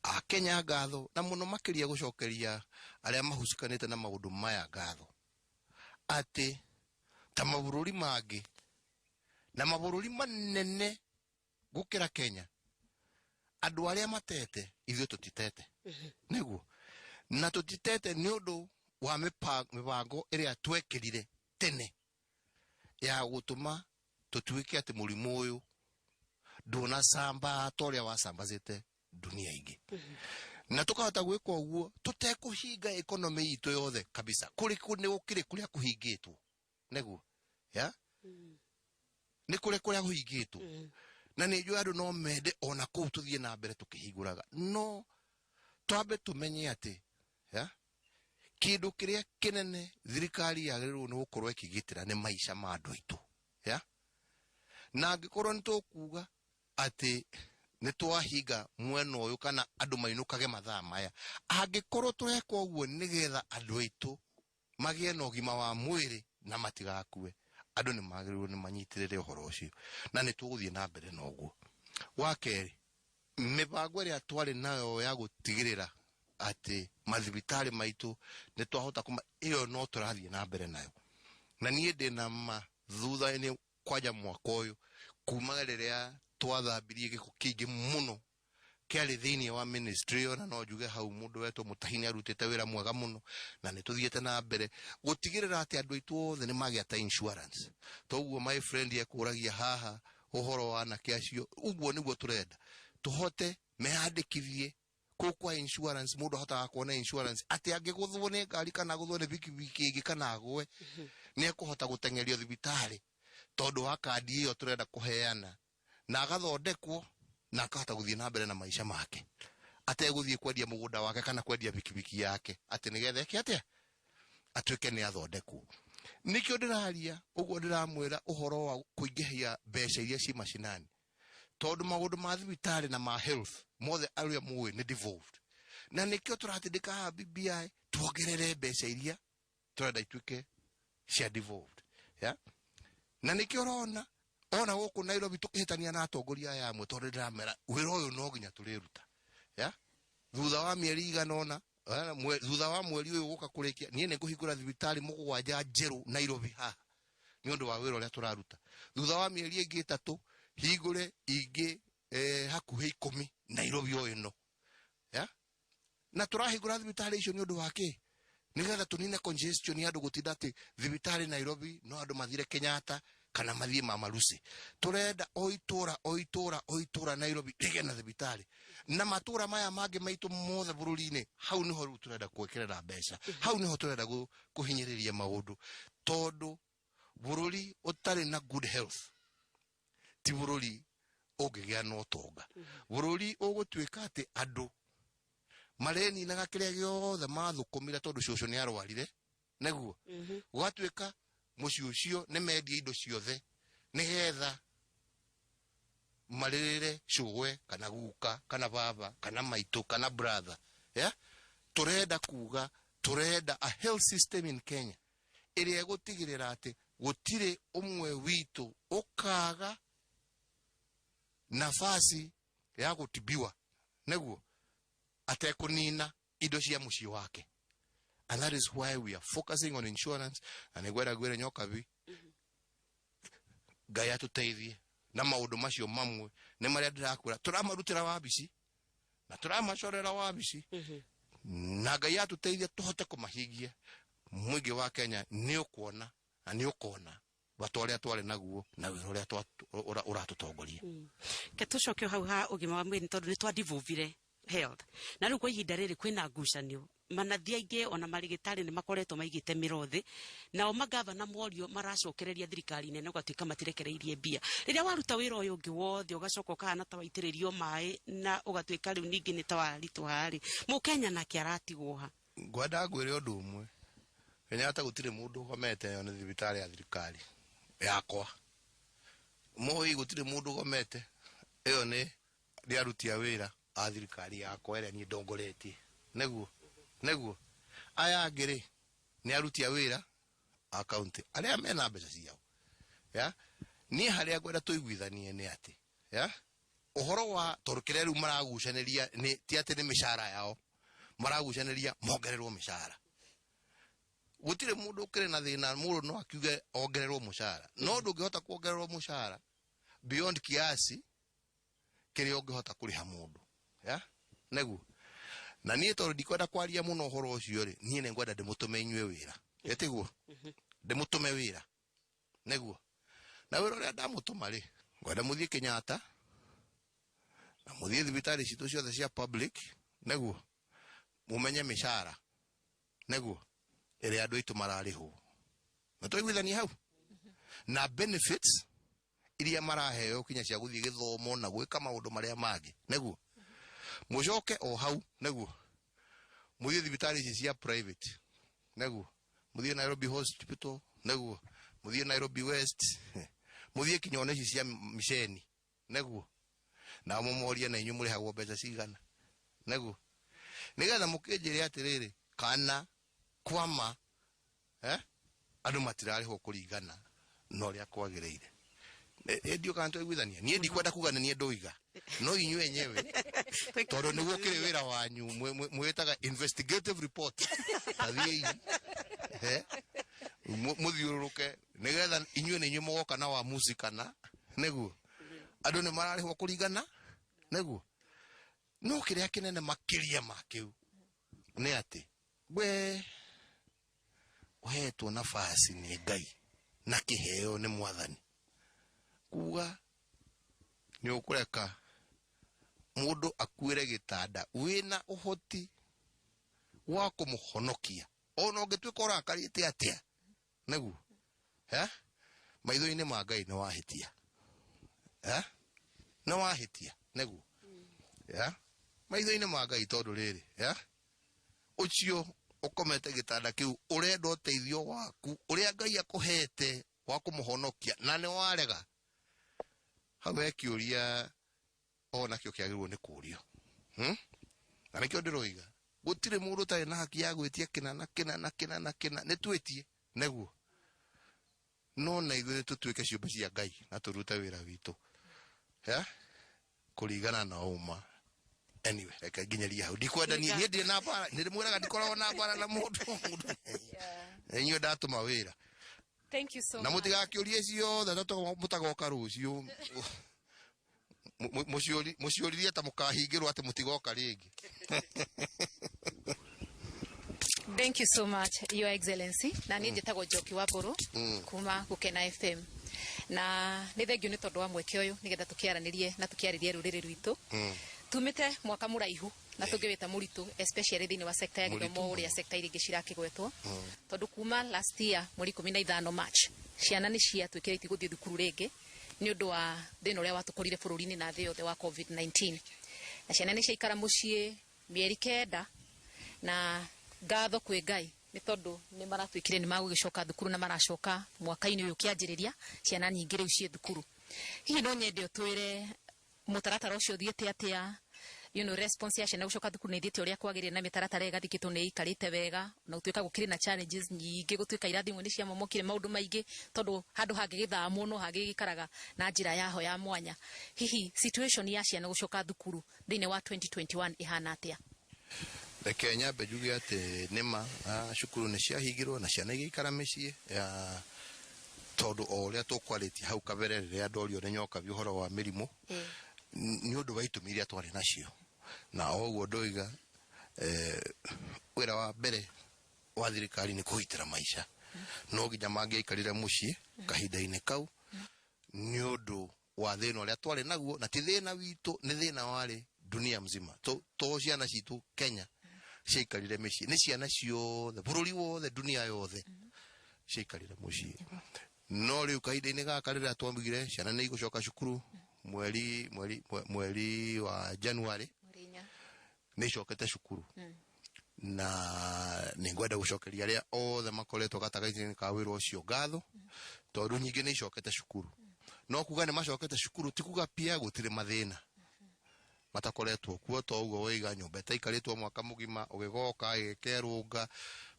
a Kenya ngatho, na mũno makĩria gũcokeria arĩa mahucikanĩte na maũndũ maya ngatho, atĩ ta mabũrũri mangĩ na mabũrũri manene gũkĩra Kenya, andũ arĩa matete ithuĩ tũtitete. Nĩguo na tũtitete nĩ ũndũ wa mĩbango ĩrĩa twekĩrire tene ya gũtũma tũtuĩke atĩ mũrimũ ũyũ ndũnacamba ta ũrĩa wacambacĩte dunia ingĩ, na tũkahota gwĩka ũguo tũtekũhinga economy itũ yothe kabisa. Kũrĩ nĩ gũkĩrĩ kũrĩa kũhingĩtwo, nĩguo ya nĩ kũrĩa kũrĩa kũhingĩtwo, na nĩ njũĩ andũ no mende ona kũu tũthiĩ na mbere tũkĩhingũraga, no twambe tũmenye atĩ ya kĩndũ kĩrĩa kĩnene thirikari yagĩrĩirwo nĩ gũkorwo ĩkĩgitĩra nĩ maica ma andũ aitũ. Ya na angĩkorwo nĩ tũkuga atĩ nĩ twahinga mwena ũyũ kana andũ mainũkage mathaa maya, angĩkorwo tũreka ũguo nĩgetha andũ aitũ magĩe na ũgima wa mwĩrĩ na matigakue, andũ nĩ magĩrĩirwo nĩ manyitĩrĩre ũhoro ũcio, na nĩ tũgũthiĩ na mbere na ũguo. Wa kerĩ, mĩbango ĩrĩa twarĩ nayo ya gũtigĩrĩra atĩ mathibitarĩ maitũ nĩ twahota kũma, ĩyo no tũrathiĩ na mbere nayo, na niĩ ndĩna ma thutha-inĩ kwanja mwaka ũyũ kuma rĩrĩa twathambirie gĩko kĩingĩ mũno kĩarĩ thĩinĩ wa ministry ĩyo, na no njuge hau mũndũ wetwo Mũtahi nĩ arutĩte wĩra mwega mũno, na nĩ tũthiĩte na mbere gũtigĩrĩra atĩ andũ aitũ othe nĩ magĩa ta insurance. Toguo my friend ekũragia haha ũhoro wa anake acio, ũguo nĩguo tũrenda tũhote meyandĩkithie kũu kwa insurance. Mũndũ ahotaga kuona insurance atĩ angĩgũthwo nĩ ngari kana agũthwo nĩ bikibiki ĩngĩ kana agwe, nĩ ekũhota gũteng'erio thibitarĩ tondũ wa kandi ĩyo tũrenda kũheana, na agathondekwo na akahota gũthiĩ na mbere na maica make ategũthiĩ kwendia mũgũnda wake kana kwendia bikibiki yake atĩ nĩgetha eke atĩa atuĩke nĩ athondekwo. Nĩkĩo ndĩraria ũguo, ndĩramwĩra ũhoro wa kũingĩhia mbeca iria ci macinani, tondũ maũndũ ma thibitarĩ na ma health mothe arĩa mũĩ nĩ devolved, na nĩkĩo tũratindĩka haha BBI tuongerere mbeca iria tũrenda ituĩke cia devolved. Yeah? Na nĩkĩo ũrona ona gũkũ Nairobi tũkĩhĩtania na atongoria aya amwe, tondũ ndĩramera wĩra ũyũ no nginya tũrĩruta. Yeah? Thutha wa mĩeri igana ũna, thutha wa mweri ũyũ gũka kũrĩkia, niĩ nĩ ngũhingũra thibitarĩ 7 njerũ Nairobi haha nĩ ũndũ wa wĩra ũrĩa tũraruta. Thutha wa mĩeri ĩngĩ 3 hingũre ingĩ hakuhĩ 10 Nairobi o ĩno. Yeah? Na tũrahingũra thibitarĩ icio nĩ ũndũ wa kĩ? Nĩgetha tũnine congestion ya andũ gũtinda atĩ thibitarĩ Nairobi no andũ mathire Kenyatta. Kana mathiĩ Mama Lucy. Tũrenda o itũra, o itũra, o itũra Nairobi rĩgĩe na thibitarĩ, na matũra maya mangĩ maitũ mothe bũrũri-inĩ. Hau nĩho rĩu tũrenda gwĩkĩrĩra mbeca, hau nĩho tũrenda kũhinyĩrĩria maũndũ, tondũ bũrũri ũtarĩ na good health ti bũrũri ũngĩgĩa na ũtonga. Bũrũri ũgũtuĩka atĩ andũ mareninaga kĩrĩa gĩothe mathũkũmire tondũ cũcũ nĩ arwarire, nĩguo gũgatuĩka mũciĩ ũcio nĩ mendie indo ciothe nĩgetha marĩrĩre cũgwe kana guka kana baba kana maitũ kana brother, yeah? Tũrenda kuga tũrenda a health system in Kenya ĩrĩa ĩgũtigĩrĩra atĩ gũtirĩ ũmwe witũ ũkaga nafasi ya gũtibiwa nĩguo atekũnina indo cia mũciĩ wake. And that is why we are focusing on insurance. Na nĩngwenda ngwĩre Nyokabi, Ngai atũteithie na maũndũ macio mamwe nĩ marĩa ndĩrakwĩra tũramarutĩra wabici na tũramacorera wabici, na Ngai atũteithie tũhote kũmahingia, mũingĩ wa Kenya nĩ ũkuona na nĩ ũkona bata ũrĩa twarĩ naguo na wĩra ũrĩa ũratũtongoria. Ke tũcoke hau ha ũgima wa mwĩrĩ, tondũ nĩ twadivuvire health, na rĩu kwa ihinda rĩrĩ kwĩna ngucanio. Manathi aingĩ ona marĩgĩtarĩ nĩ makoretwo maigĩte mĩro thĩ, nao magavana morio maracokereria thirikari nene ũgatuĩka matirekereirie mbia. Rĩrĩa waruta wĩra ũyũ ũngĩ wothe, ũgacoka ũkahana ta waitĩrĩrio maĩ na ũgatuĩka rĩu ningĩ nĩ ta waritũha rĩ, mũkenya nake aratigwo ha? Ngwenda ngwĩre ũndũ ũmwe, Kenyatta, gũtirĩ mũndũ ũgomete. Ĩyo nĩ thibitarĩ ya thirikari yakwa. Moi, gũtirĩ mũndũ ũgomete. Ĩyo nĩ aruti a wĩra a thirikari yakwa ĩrĩa niĩ ndongoretie, nĩguo aya angĩ rĩ nĩ aruti a wĩra a kaunti arĩa mena mbeca ciao. Ya niĩ harĩa ngwenda tũiguithanie nĩ atĩ ya ũhoro wa tondũ kĩrĩa rĩu maragucanĩria nĩ ti atĩ nĩ mĩcara yao maragucanĩria, mongererwo mĩcara. Gũtirĩ mũndũ ũkĩrĩ na thĩna, mũndũ no akiuge ongererwo mũcara, no ndũngĩhota kuongererwo mũcara beyond kiasi kĩrĩa ũngĩhota kũrĩha mũndũ, ya nĩguo. Na niĩ tondũ ndikwenda kwaria mũno ũhoro ũcio rĩ, niĩ nĩ ngwenda ndĩmũtũme inyuĩ wĩra, ĩtiguo ndĩmũtũme wĩra, nĩguo na wĩra ũrĩa ndamũtũma rĩ, ngwenda mũthiĩ Kenyatta na mũthiĩ thibitarĩ citũ ciothe cia public, nĩguo mũmenye mĩcara, nĩguo ĩrĩa andũ aitũ mararĩhwo, na twaiguithania hau na benefits iria maraheo kinya cia gũthiĩ gĩthomo na gwĩka maũndũ marĩa mangĩ, nĩguo mũcoke o hau, nĩguo mũthiĩ thibitarĩ ici cia private, nĩguo mũthiĩ Nairobi Hospital, nĩguo mũthiĩ Nairobi West, mũthiĩ kinya ona ici cia miceni, nĩguo nao mũmorie na inyuĩ mũrĩhagwo mbeca cigana, nĩguo nĩgetha mũkĩnjĩre atĩrĩrĩ kana kwama andũ matirarĩhwo kũringana na ũrĩa kwagĩrĩire. Ndio kana twaiguithania. Niĩ ndikwenda kuga nĩ niĩ ndoiga, no inyuĩ enyewe, tondũ nĩguo kĩrĩ wĩra wanyu mwĩtaga investigative report, tathiĩi mũthiũrũrũke nĩgetha inyuĩ nĩ inyuĩ mũgoka na wamuci kana nĩguo andũ nĩ mararĩhwo kũringana nĩguo. No kĩrĩa kĩnene makĩria ma kĩu nĩ atĩ we ũhetwo nafasi nĩ Ngai na kĩheo nĩ Mwathani kuga nĩ ũkũreka mũndũ akuĩre gĩtanda wĩna ũhoti wa kũmũhonokia, ona ũngĩtuĩka ũrakarĩte atĩa, nĩguo maitho-inĩ ma Ngai nĩ wahĩtia, nĩ wahĩtia, nĩguo maitho-inĩ ma Ngai, tondũ rĩrĩ ũcio ũkomete gĩtanda kĩu ũrenda ũteithio waku ũrĩa Ngai akũhete wa kũmũhonokia na nĩ warega. Hau he kĩũria o nakĩo kĩagĩrĩirwo nĩ kũrio, Na nĩkĩo ndĩroiga gũtirĩ mũndũ ũtarĩ na haki ya gwĩtia kĩna na kĩna na kĩna na kĩna, nĩ twĩtie nĩguo, no na ithuĩ nĩ tũtuĩke ciũmbe cia Ngai na tũrute wĩra witũ ya kũringana na ũma. Anyway, reke nginyerie hau, ndikwenda niĩ ndirĩ na mbara, nĩ ndĩmwĩraga ndikoragwo na mbara na mũndũ. Inyuĩ ndatũma wĩra. Thank you so Na much. Mũtigakĩũrie ciothe tondũ mũtagoka rũciũ. Mũciũririe ta mũkahingĩrwo atĩ mũtigoka rĩngĩ. Thank you so much, Your Excellency. Na niĩ njĩtagwo Njoki wa Mbũrũ kuma Gũkena FM. Na nĩ thengiũ nĩ tondũ wa mweke ũyũ nĩgetha tũkĩaranĩrie na tũkĩarĩrie rũrĩrĩ rwitũ. Tumĩte mwaka mũraihu na tũngĩwĩta mũritũ, especially thĩinĩ wa sector ya Mũritũ gĩthomo, ũrĩa mũno. sector iria ingĩ cirakĩgwetwo, tondũ kuma last year mweri 15 March ciana nĩ ciatuĩkire itigũthiĩ thukuru rĩngĩ nĩ ũndũ wa thĩna ũrĩa watũkorire bũrũri-inĩ na thĩ yothe wa COVID-19, na ciana nĩ ciaikara mũciĩ mĩeri 9. Na ngatho kwĩ Ngai nĩ tondũ nĩ maratuĩkire nĩ magũgĩcoka thukuru na maracoka mwaka-inĩ ũyũ ũkĩanjĩrĩria, ciana nyingĩ rĩu ciĩ thukuru. Hihi no nyende ũtwĩre mũtaratara ũcio ũthiĩte atĩa, response ya ciana gũcoka thukuru nĩ ithiĩte ũrĩa kwagĩrĩire na mĩtaratara ĩgathikĩtwo nĩ ĩikarĩte wega, na gũtuĩka gũkĩrĩ na challenges nyingĩ, gũtuĩka irathi imwe nĩ ciamomokire, maũndũ maingĩ, tondũ handũ hangĩgĩthamwo no hangĩgĩikaraga na njĩra yaho ya mwanya. Hihi situation ya ciana gũcoka thukuru thĩinĩ wa 2021 ĩhana atĩa? Reke nyambe njuge atĩ nĩma cukuru nĩ ciahingirwo na ciana igĩikara mĩciĩ ya tondũ o ũrĩa tũkwarĩtie hau kabere rĩrĩa ndorio nĩ Nyokabi ũhoro wa mĩrimũ, nĩ ũndũ wa itũmi iria twarĩ nacio. Na o ũguo ndoiga, wĩra wa mbere wa thirikari nĩ kũgitĩra maica. No nginya mangĩaikarire mũciĩ kahinda-inĩ kau nĩ ũndũ wa thĩna ũrĩa twarĩ naguo, na ti thĩna witũ, nĩ thĩna warĩ dunia mzima. To ciana citũ Kenya ciaikarire mĩciĩ, nĩ ciana ciothe bũrũri wothe, dunia yothe ciaikarire mũciĩ. No rĩu kahinda-inĩ gaka rĩrĩa twaugire ciana nĩ igũcoka cukuru mweri wa January, Mweri 4. Nĩ icokete cukuru, na nĩ ngwenda gũcokeria arĩa othe makoretwo gatagatĩ-inĩ ka wĩra ũcio ngatho, tondũ nyingĩ nĩ icokete cukuru. No kuga nĩ macokete cukuru ti kuga pia gũtirĩ mathĩna matakoretwo kuo. To ũguo woiga, nyũmba ĩtaikarĩtwo mwaka mũgima ũgĩgoka ĩgĩkerũnga,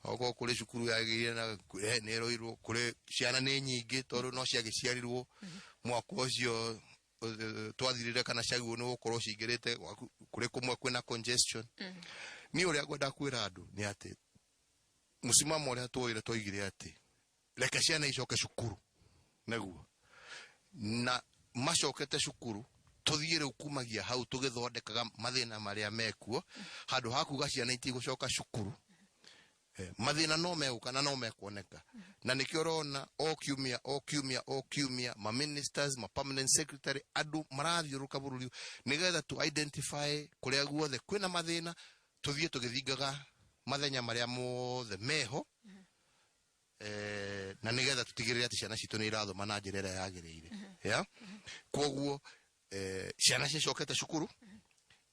okorwo kũrĩ cukuru yagĩire na nĩ ĩroirwo kũrĩ ciana nĩ nyingĩ tondũ no ciagĩciarirwo mwaka ũcio twathirire kana ciagĩrĩirwo nĩ gũkorwo cingĩrĩte kũrĩ kũmwe kwĩna congestion. Niĩ ũrĩa ngwenda kwĩra andũ nĩ atĩ mũsimamo ũrĩa tuoire, twaigire atĩ reke ciana icoke cukuru nĩguo na macokete cukuru tũthiĩ rĩu kumagia hau tũgĩthondekaga mathĩna marĩa mekuo, handũ ha kuga ciana itigũcoka cukuru. Mathĩna no megũka na no mekuoneka, na nĩkĩo ũrona o kiumia, o kiumia, o kiumia, ma ministers, ma permanent secretary, andũ marathiũrũrũka bũrũri nĩgetha tu identify kũrĩa guothe kwĩna mathĩna, tũthiĩ tũgĩthingaga mathenya marĩa mothe meho, na nĩgetha tũtigĩrĩre atĩ ciana citũ nĩ irathoma na njĩra ĩrĩa yagĩrĩire. Ya koguo ciana cicokete cukuru,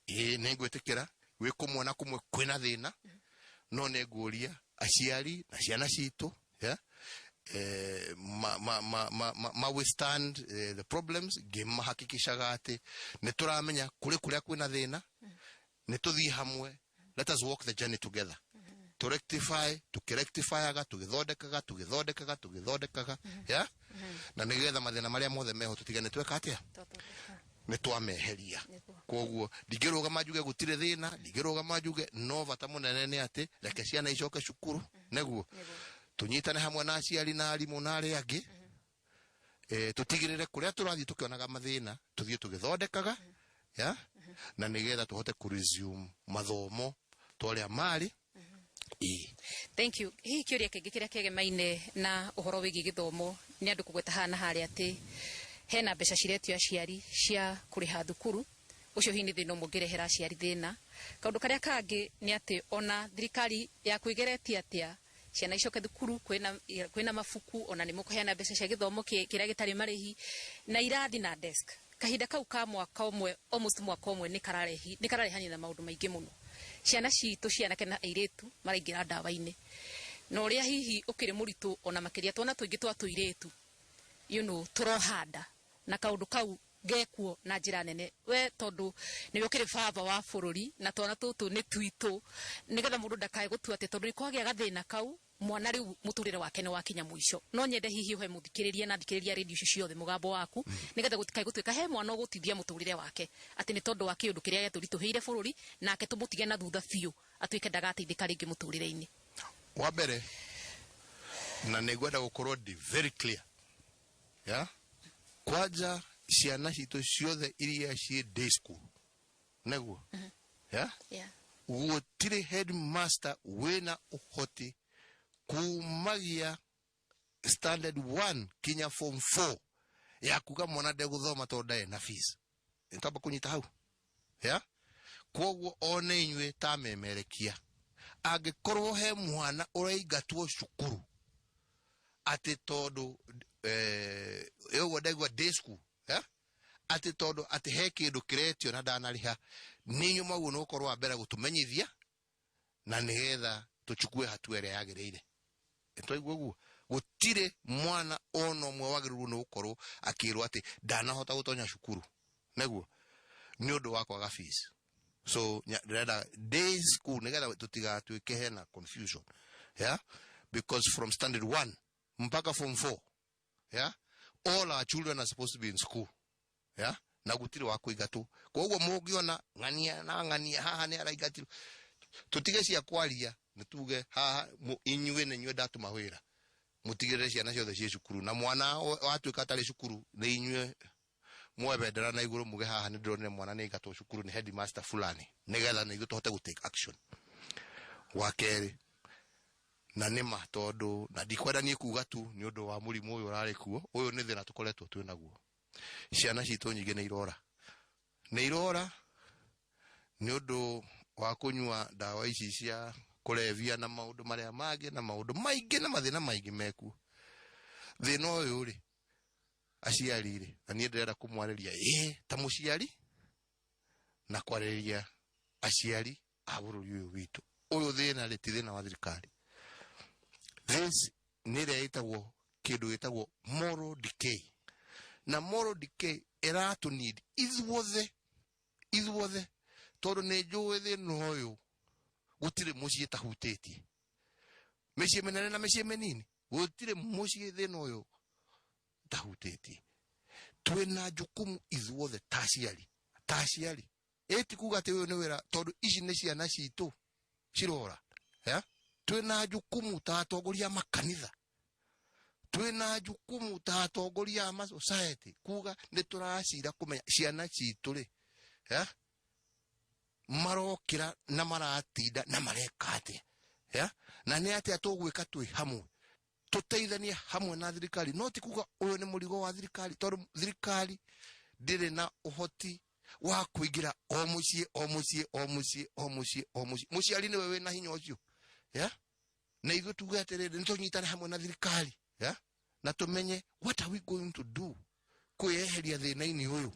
ĩĩ, nĩ ngwĩtĩkĩra gwĩ kũmwe na kũmwe kwĩna thĩna, no nĩ ngũria aciari na ciana citũ ya ma, ma, ma, ma, ma, ma withstand the problems, ngĩmahakikishaga atĩ nĩ tũramenya kũrĩ kũrĩa kwĩna thĩna, nĩ tũthiĩ hamwe. Let us walk the journey together to rectify, tukirectifyaga, tugithondekaga, tugithondekaga, tugithondekaga ya na nigetha mathĩna marĩa mothe meho tũtigane tweka atĩa nĩ twameheria. Koguo ndingĩrũgama njuge gũtirĩ thĩna, ndingĩrũgama njuge no bata mũnene nĩ atĩ reke ciana icoke cukuru nĩguo tũnyitane hamwe na aciari na arimũ na arĩa angĩ, tũtigĩrĩre kũrĩa tũrathiĩ tũkĩonaga mathĩna tũthiĩ tũgĩthondekaga ya na nĩgetha tũhote kũ resume mathomo ta ũrĩa marĩ. Ĩĩ. Thank you. Hihi kĩũria kĩngĩ kĩrĩa kĩegemaine na ũhoro wĩgiĩ gĩthomo nĩ andũ kũgweta haha na harĩa atĩ hena mbeca ciretio aciari cia kũrĩha thukuru. Ũcio hihi nĩ thĩna ũmwe ũngĩrehera aciari thĩna. Kaũndũ karĩa kangĩ nĩ atĩ ona thirikari yaku ĩgeretie atĩa ciana icoke thukuru, kwĩna mabuku, ona nĩ mũkũheana mbeca cia gĩthomo kĩrĩa gĩtarĩ marĩhi na irathi na desk, kahinda kau ka mwaka ũmwe, almost mwaka ũmwe, nĩ kararehania na maũndũ maingĩ mũno. Ciana citũ cia anake na airĩtu maraingĩra ndawa-inĩ na ũrĩa hihi ũkĩrĩ mũritũ ona makĩria twana tũingĩ twa tũirĩtu tũrohanda na kaũndũ kau gekuo na njĩra nene. We tondũ nĩwe ũkĩrĩ baba wa bũrũri na twana tũtũ nĩ twitũ, nĩgetha mũndũ ndakae gũtua atĩ tondũ nĩ kwagĩa gathĩna kau mwana rĩu mũtũrĩre wake nĩ wakinya mũico. No nyende hihi ũhe mũthikĩrĩria na thikĩrĩria redio icio ciothe mũgambo waku, nĩgetha gũtikae gũtuĩka he mwana ũgũtithia mũtũrĩre wake atĩ nĩ tondũ wa kĩũndũ kĩrĩa gĩatũritũhĩire bũrũri, nake tũmũtige na thutha biũ atuĩke ndagateithĩka rĩngĩ mũtũrĩre-inĩ. Wa mbere, na nĩ ngwenda gũkorwo ndi very clear ya kwanja ciana citũ ciothe iria ciĩ day school nĩguo ya gũtirĩ headmaster wĩna ũhoti kumagia standard 1 kinya form 4. Ya kuga mwana ndegũthoma tondũ ndarĩ na fees. Nĩtwamba kũnyita hau ya kwoguo ona inyuĩ ta memerekia, angĩkorwo he mwana ũraingatwo cukuru atĩ tondũ ũguo ndaigua day school, eh? Atĩ tondũ atĩ he kĩndũ kĩretio na ndanarĩha, nĩ inyuĩ maguo nĩ gũkorwo wa mbere gũtũmenyithia na nĩgetha tũchukue hatua ĩrĩa yagĩrĩire. Nĩtwaigua ũguo? Gũtirĩ mwana ona ũmwe wagĩrĩirwo nĩ gũkorwo akĩrwo atĩ ndanahota gũtonya cukuru nĩguo nĩ ũndũ wa kwaga fees. So ndĩrenda day school nĩgetha tũtigatuĩke hena confusion, yeah? Because from standard 1 mpaka form 4, yeah, all our children are supposed to be in school, yeah? Na gũtirĩ wa kũingatwo. Koguo mũngĩona ng'ania na ng'ania haha nĩ araingatirwo, tũtige cia kwaria, nĩ tuge haha inyuĩ nĩ inyuĩ ndatũma wĩra mũtigĩrĩre ciana ciothe ciĩ cukuru, na mwana watuĩka atarĩ cukuru nĩ inyuĩ muoe bendera na igũrũ muge haha nĩ ndĩronire mwana nĩ aingatwo cukuru nĩ headmaster fulani, nĩgetha na ithuĩ tũhote gũ take action. Wa kerĩ, na nĩ ma tondũ na ndikwenda niĩ kuga tu nĩ ũndũ wa mũrimũ ũyũ ũrarĩ kuo, ũyũ nĩ thĩna tũkoretwo twĩ naguo. Ciana citũ nyingĩ nĩ irora, nĩ irora nĩ ũndũ wa kũnyua ndawa ici cia kũrebia na maũndũ marĩa mangĩ na maũndũ maingĩ na mathĩna maingĩ mekuo. Thĩna ũyũ rĩ, aciari rĩ, na niĩ ndĩrenda kũmwarĩria ĩ ta mũciari na kwarĩria aciari a bũrũri ũyũ witũ. Ũyũ thĩna rĩ ti thĩna wa thirikari. This nĩ ĩrĩa ĩtagwo kĩndũ gĩtagwo moral decay, na moral decay ĩratũ need ithuothe, ithuothe, tondũ nĩ njũĩ thĩna ũyũ gũtirĩ mũciĩ tahutĩtie, mĩciĩ mĩnene na mĩciĩ mĩnini, gũtirĩ mũciĩ thĩna ũyũ tahutĩtie. Twĩna jukumu ithuothe ta aciari, ta aciari. Ĩ ti kuga atĩ ũyũ nĩ wĩra, tondũ ici nĩ ciana citũ cirora, ya? Twĩna jukumu ta atongoria a makanitha, twĩna jukumu ta atongoria a ma-society kuga nĩ tũracira kũmenya ciana citũ rĩ, ya? Marokĩra na maratinda na mareka atĩa, ya? Na nĩ atĩa tũgwĩka twĩ hamwe, tũteithanie hamwe na thirikari. No ti kuga ũyũ nĩ mũrigo wa thirikari, tondũ thirikari ndĩrĩ na ũhoti wa kũingĩra o mũciĩ, o mũciĩ, o mũciĩ, o mũciĩ, o mũciĩ. Mũciari nĩwe wĩna hinya ũcio, ya? Na ithuĩ tuge atĩrĩrĩ, nĩ tũnyitane hamwe na thirikari, ya? Na tũmenye what are we going to do kwĩyeheria thĩna-inĩ ũyũ,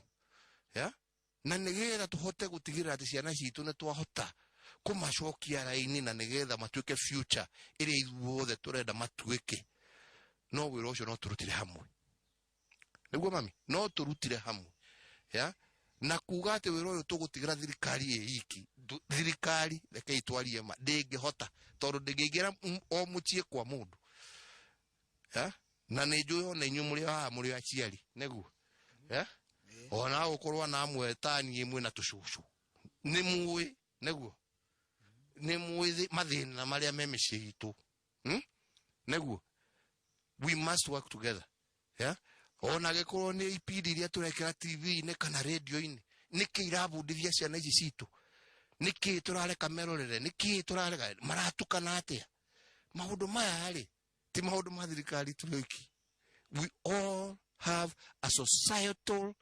ya? Na nĩgetha tũhote gũtigĩrĩra atĩ ciana citũ nĩ twahota kũmacokia raini, na nĩgetha matuĩke future ĩrĩa ithuothe tũrenda matuĩke. No wĩra ũcio no tũrutire hamwe, nĩguo mami, no tũrutire hamwe, ya? Na kuga atĩ wĩra ũyũ tũgũtigĩra thirikari ĩ iki, thirikari rekei twarie ma ndĩngĩhota, tondũ ndĩngĩingĩra o mũciĩ kwa mũndũ, ya? Na nĩ njũĩ ona inyuĩ mũrĩ haha mũrĩ aciari, nĩguo, ya? Ona gũkorwo na amwe ta niĩ mwĩna tũcũcũ, nĩ mũĩ, nĩguo, nĩ mũĩ mathĩna marĩa me mĩciĩ itũ, Nĩguo we must work together, ya? Ona gĩkorwo nĩ ipindi iria tũrekĩra TV-inĩ kana radio-inĩ, nĩkĩ irabundithia ciana ici citũ? Nĩkĩ tũrareka merorere? Nĩkĩ tũrareka maratukana atĩa? Maũndũ maya rĩ ti maũndũ ma thirikari tũrĩ oiki. We all have a societal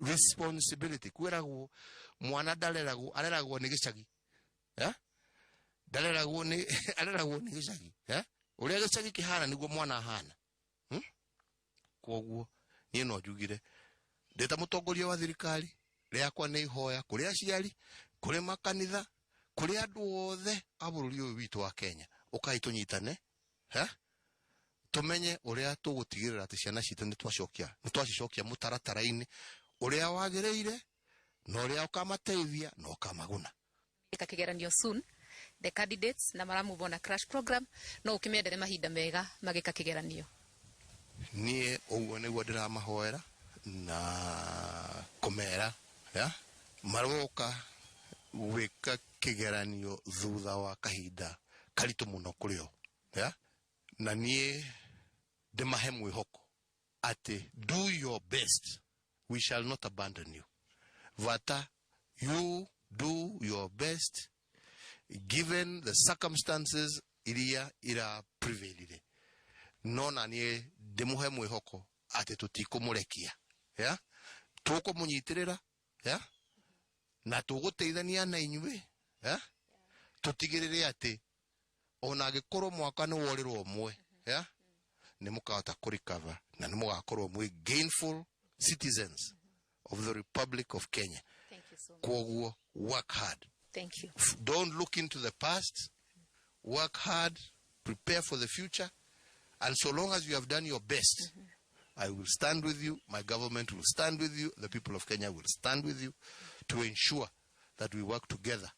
responsibility. Kwĩragwo mwana ndareragwo, areragwo nĩ gĩcagi, ya? Ndareragwo nĩ, areragwo nĩ gĩcagi, ya? Ũrĩa gĩcagi kĩhana nĩguo mwana ahana. Kwoguo niĩ no njugire ndĩ ta mũtongoria wa thirikari, rĩakwa nĩ ihoya kũrĩ aciari, kũrĩ makanitha, kũrĩ andũ othe a bũrũri ũyũ witũ wa Kenya, ũkai tũnyitane, ha? Tũmenye ũrĩa tũgũtigĩrĩra atĩ ciana citũ nĩ twacicokia mũtaratara-inĩ ũrĩa wagĩrĩire na ũrĩa ũkamateithia na ũkamaguna. Ĩka kĩgeranio soon, the candidates na mara move on a crash program, no ũkĩmendere mahinda mega magĩka kĩgeranio. Niĩ ũguo nĩguo ndĩramahoera na kũmera, ya? Maroka gwĩka kĩgeranio thutha wa kahinda karitũ mũno kũrĩ o, ya? Na niĩ ndĩmahe mwĩhoko atĩ do your best, we shall not abandon you. Vata you do your best given the circumstances iria ira prevailire, no na niĩ ndĩmũhe mwĩhoko Atĩ tũtikũmũrekia, yeah? Tũkũmũnyitĩrĩra, yeah? Na tũgũteithania na inyuĩ, yeah? Tũtigĩrĩre atĩ ona angĩkorwo mwaka nĩ worĩrwo ũmwe, yeah? Nĩ mũkahota kũrecover na nĩ mũgakorwo mwĩ gainful citizens of the Republic of Kenya. Thank you so much. Kwoguo work hard. Thank you. Don't look into the past. Work hard, prepare for the future, and so long as you have done your best, I will stand with you, my government will stand with you, the people of Kenya will stand with you to ensure that we work together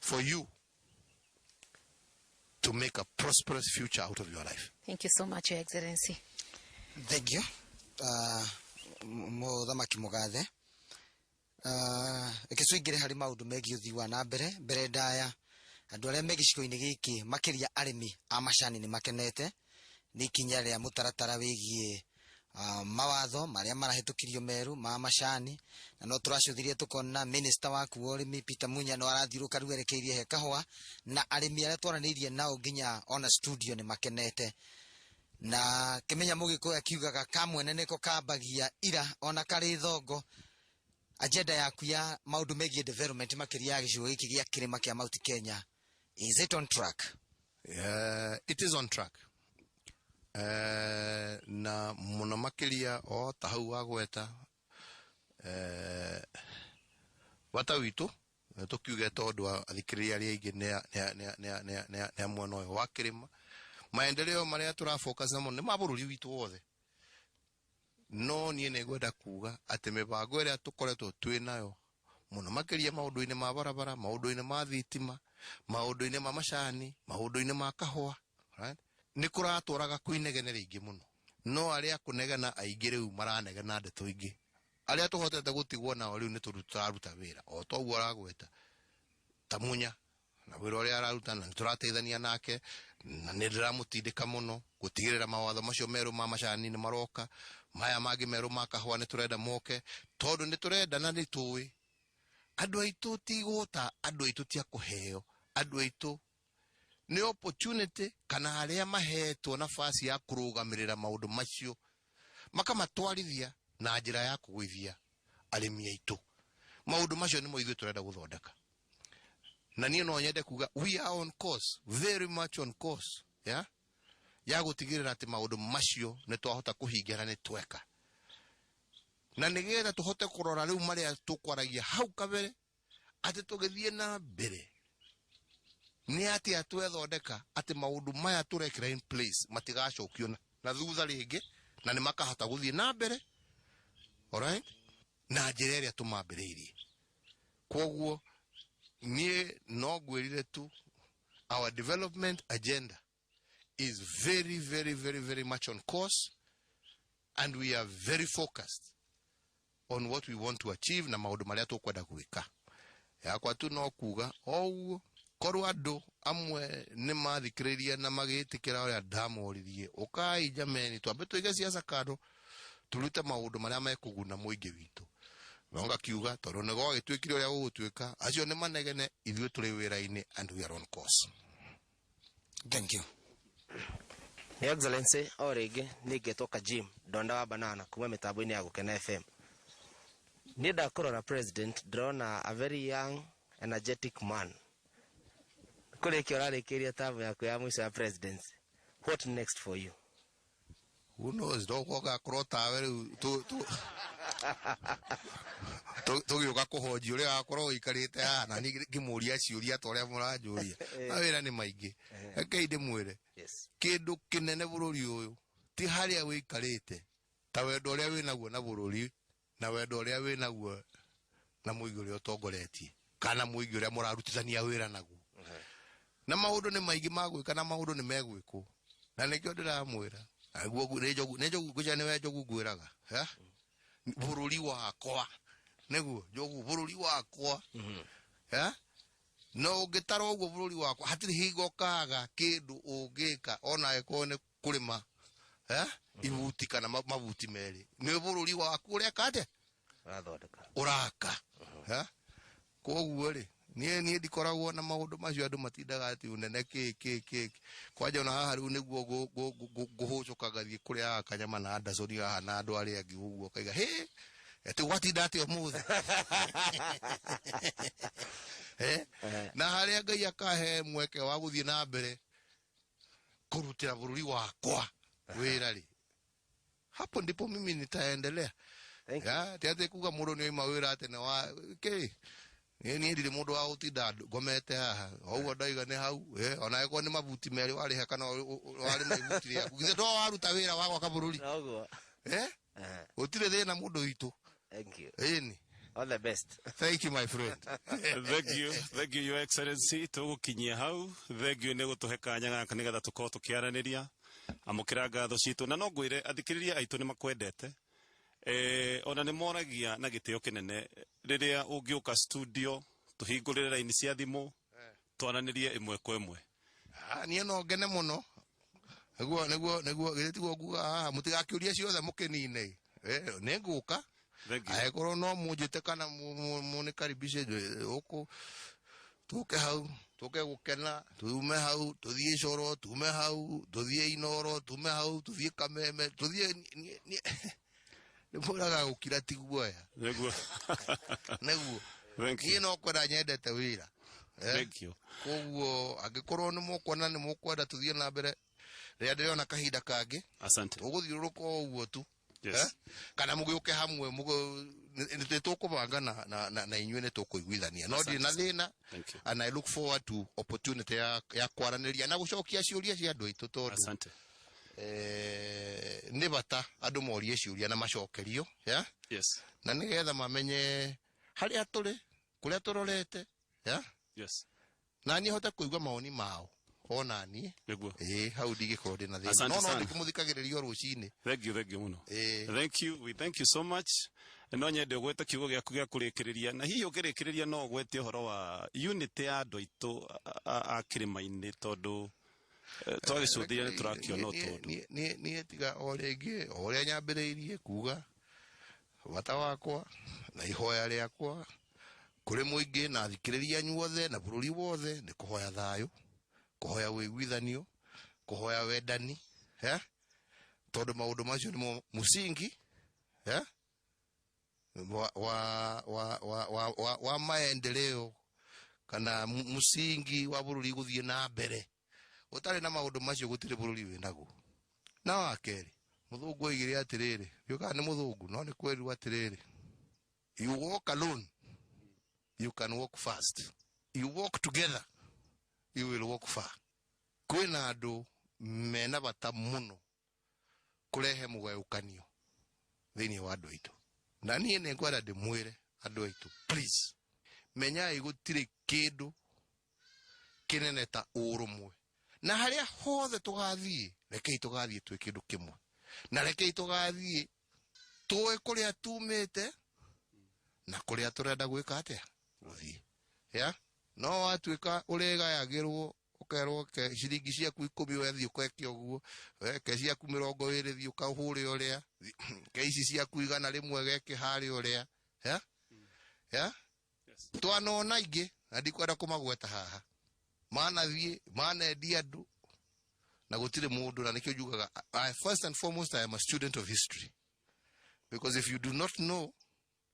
for you to make a prosperous future out of your life. Thank you so much, Your Excellency. Thank you. Mũthamaki mũgathe, reke tũingĩre harĩ maũndũ megiĩ ũthii wa na mbere. Mbere ndaya, andũ arĩa me gĩcigo-inĩ gĩkĩ, makĩria arĩmi a macani, nĩ makenete nĩ ikinya rĩa mũtaratara wĩgiĩ mawatho marĩa marahĩtũkirio meru ma macani, na no tũracũthirie tũkona minister waku wa ũrĩmi Peter Munya no arathiũrũka rĩu erekeirie he kahũa, na arĩmi arĩa twaranĩirie nao nginya ona studio nĩ makenete. Na kĩmenya mũgĩkũyũ akiugaga kamwene nĩko kambagia ira ona karĩ thongo. Agenda yaku ya maũndũ megiĩ development, makĩria ya gĩcigo gĩkĩ gĩa kĩrĩma kĩa Mount Kenya, is it on track? It is on track. Na mũno makĩria o ta hau wagweta, bata witũ tũkiuge tondũ athikĩrĩria arĩa aingĩ nĩ a mwena ũyũ wa kĩrĩma, maendeleo marĩa tũrafocus namo nĩ ma bũrũri witũ wothe, no niĩ nĩ ngwenda kuga atĩ mĩbango ĩrĩa tũkoretwo twĩ nayo mũno makĩria maũndũ-inĩ ma barabara, maũndũ-inĩ ma thitima, maũndũ-inĩ ma macani, maũndũ-inĩ ma kahũa, right? Nĩ kũratwaraga kwinegene rĩingĩ mũno, no arĩa kũnegena aingĩ rĩu maranegena ndeto ingĩ. Arĩa tũhotete gũtigwo nao rĩu nĩ tũraruta wĩra o toguo aragweta ta Munya na wĩra ũrĩa araruta, na nĩ tũrateithania nake na nĩ ndĩramũtindĩka mũno gũtigĩrĩra mawatho macio merũ ma macani nĩ maroka, maya mangĩ merũ ma kahũa nĩ tũrenda moke, tondũ nĩ tũrenda na nĩ tũĩ andũ aitũ ti gũta, andũ aitũ ti a kũheo, andũ aitũ nĩ opportunity kana arĩa mahetwo nafasi ya kũrũgamĩrĩra maũndũ macio makamatwarithia na njĩra ya kũgũithia arĩmi aitũ. Maũndũ macio nĩmo ithuĩ tũrenda gũthondeka, na niĩ no nyende kuga we are on course, very much on course, yeah? Ya gũtigĩrĩra atĩ maũndũ macio nĩ twahota kũhingia na nĩ tweka, na nĩgetha tũhote kũrora rĩu marĩa tũkwaragia hau kabere atĩ tũgĩthiĩ na mbere nĩ atĩa twethondeka atĩ maũndũ maya tũrekĩra in place matigacokio na thutha rĩngĩ, na nĩ makahota gũthiĩ na mbere, alright, na njĩra ĩrĩa tũmambĩrĩirie. Kwoguo niĩ no ngwĩrire tu our development agenda is very, very, very, very much on course, and we are very focused on what we want to achieve na maũndũ marĩa tũkwenda gwĩka. Yakwa tu no kuga o ũguo, korwo andũ amwe nĩ mathikĩrĩria na magĩtĩkĩra ũrĩa ndamoririe, ũkai jameni, twambe tũige siasa kando, tũrute maũndũ marĩa mekũguna mũingĩ witũ. No ngakiuga tondũ nĩ gwagĩtuĩkire ũrĩa gũgũtuĩka, acio nĩ manegene, ithuĩ tũrĩ wĩra-inĩ and we are on course. Thank you. Your Excellency, o rĩngĩ nĩ ngetwo Kajim Ndonda wa Banana kuma mĩtambo-inĩ ya Gũkena FM. Niĩ ndakũrora president, ndĩrona a very young, energetic man. Kũrĩkia ũrarĩkĩria tamu yaku ya mũico ya presidency, what next for you? Who knows, ndogwo ngakorwo tawe rĩu tũgĩũka kũhonjia ũrĩa wakorwo ũikarĩte haha na niĩ ngĩmũria ciũria ta ũrĩa mũranjũria. Mawĩra nĩ maingĩ, rekei ndĩmwĩre kĩndũ kĩnene bũrũri ũyũ ti harĩa wĩikarĩte, ta wendo ũrĩa wĩnaguo na bũrũri na wendo ũrĩa wĩnaguo na mũingĩ ũrĩa ũtongoretie kana mũingĩ ũrĩa mũrarutithania wĩra naguo. Na maũndũ nĩ maingĩ ma gwĩka na maũndũ nĩ megwĩkwo, na nĩkĩo ndĩramwĩra nĩguo nĩ Njogu, nĩ Njogu, ngwĩciria nĩwe Njogu ngwĩraga, eh? Bũrũri wakwa nĩguo Njogu, bũrũri wakwa, eh? No ũngĩtara ũguo bũrũri wakwa hatirĩ hingo kaga kĩndũ ũngĩka ona angĩkorwo nĩ kũrĩma, eh? Ibuti kana mabuti merĩ, nĩ bũrũri waku ũreka atĩa? Ũrathondeka. Ũraka, eh? Koguo rĩ, Niĩ ndikoragwo na maũndũ macio andũ matindaga atĩ ũnene kĩ kĩ kĩ. Kwanja ona haha rĩu nĩguo ngũhũcũka ngathiĩ kũrĩa kanyama na Anderson haha na andũ arĩa angĩ ũguo kaiga hĩ atĩ gwatinda atĩa ũmũthĩ. Na harĩa Ngai akahe mweke wa gũthiĩ na mbere kũrutĩra bũrũri wakwa wĩra rĩ, hapo ndipo mimi nitaendelea. Ti atĩ kuga mũndũ nĩ oima wĩra atĩ nĩ wa kĩ. Niĩ ndirĩ mũndũ wa gũtinda ngomete haha o ũguo ndaiga nĩ hau, ona angĩkorwo nĩ mabuti merĩ warĩha kana warĩma ibuti rĩaku, githĩ to waruta wĩra wa gwaka bũrũri? Noguo. Gũtirĩ thĩna mũndũ witũ. Thank you. Ĩni. All the best. Thank you, my friend. Thank you. Thank you, Your Excellency. Tũgũkinyia hau. Thank you nĩ gũtũhe kanya gaka nĩgetha tũkorwo tũkĩaranĩria. Amũkĩra ngatho citũ. Na no ngwĩre athikĩrĩria aitũ nĩ makwendete. Ona nĩ moragia na gĩtĩo kĩnene rĩrĩa ũngĩũka studio tũhingũrĩre raini cia thimũ twaranĩrie ĩmwe kwa ĩmwe. Niĩ no ngene mũno. Nĩguo githĩ tiguo nguga haha mũtigakĩũrie ciothe mũkĩnine. Nĩ ngũka. Angĩkorwo no mũnjĩte kana mũnĩkaribishe gũkũ tũke hau tũke gũkena tume hau tũthiĩ Coro tume hau tũthiĩ Inoro tume hau tũthiĩ Kameme tũthiĩ nĩ mũraga gũkira ti guoya. Nĩguo. Nĩguo. Thank you. Niĩ no kwenda nyendete wĩra. Thank you. Koguo angĩkorwo nĩ mũkuona nĩ mũkwenda tũthiĩ na mbere rĩrĩa ndĩrona kahinda kangĩ. Asante. Tũgũthiũrũrũka o ũguo tu. Yes. Kana mũgĩũke hamwe nĩ tũkũbanga na inyuĩ nĩ tũkũiguithania. No ndirĩ na thĩna. Thank you. And I look forward to opportunity ya kwaranĩria na gũcokia ciũria cia andũ aitũ tondũ Asante. Nĩ bata andũ morie ciũria na macokerio, yeah? Yes. Na nĩgetha mamenye harĩa tũrĩ, kũrĩa tũrorete, yeah? Yes. Na niĩ hote kũigua mawoni mao ona niĩ. Nĩguo. Hau ndingĩkorwo ndĩ na thĩna. Asante No sana. ndĩkĩmũthikagĩrĩria o rũcinĩ. Thank you, thank you mũno. Thank you, we thank you so much. No nyende ũgwete kiugo gĩaku gĩa kũrĩkĩrĩria na hihi ũkĩrĩkĩrĩria no ũgwete ũhoro wa unity ya andũ aitũ a kĩrĩma-inĩ tondũ twagĩcũthĩrĩria nĩ tũrakĩona ũtũndũ. Niĩ tiga o rĩngĩ o ũrĩa nyambĩrĩirie kuga bata wakwa na ihoya rĩakwa kũrĩ mũingĩ na athikĩrĩria anyu othe na bũrũri wothe nĩ kũhoya thayũ, kũhoya ũiguithanio, kũhoya wendani, tondũ maũndũ macio nĩmo mũsingi, wa maendeleo kana mũsingi wa bũrũri gũthiĩ na mbere. Ũtarĩ na maũndũ macio gũtirĩ bũrũri wĩnaguo. Na wa kerĩ, mũthũngũ oigire atĩrĩrĩ, ndiũĩ kana nĩ mũthũngũ no nĩ kwerirwo atĩrĩrĩ, you walk alone, you can walk fast. You walk together, you will walk far. Kwĩna andũ mena bata mũno kũrehe mũgayũkanio thĩinĩ wa andũ aitũ. Na niĩ nĩ ngwenda ndĩmwĩre andũ aitũ, please, menyai gũtirĩ kĩndũ kĩnene ta ũrũmwe. Na harĩa hothe tũgathiĩ, rekei tũgathiĩ twĩ kĩndũ kĩmwe. Na rekei tũgathiĩ tũĩ kũrĩa tumĩte na kũrĩa tũrenda gwĩka atĩa? Gũthiĩ. Yeah? No watuĩka ũrĩgayagĩrwo ũkerwo ke ciringi ciaku 10 wethiĩ ũkeke ũguo, ke ciaku 20 thiĩ ũkahũre ũrĩa, ke ici ciaku 100 geke harĩa ũrĩa. Yeah? Yeah? Twanona ingĩ na ndikwenda kũmagweta haha. Manathiĩ, manendia andũ na gũtirĩ mũndũ, na nĩkĩo njugaga, first and foremost I am a student of history. Because if you do not know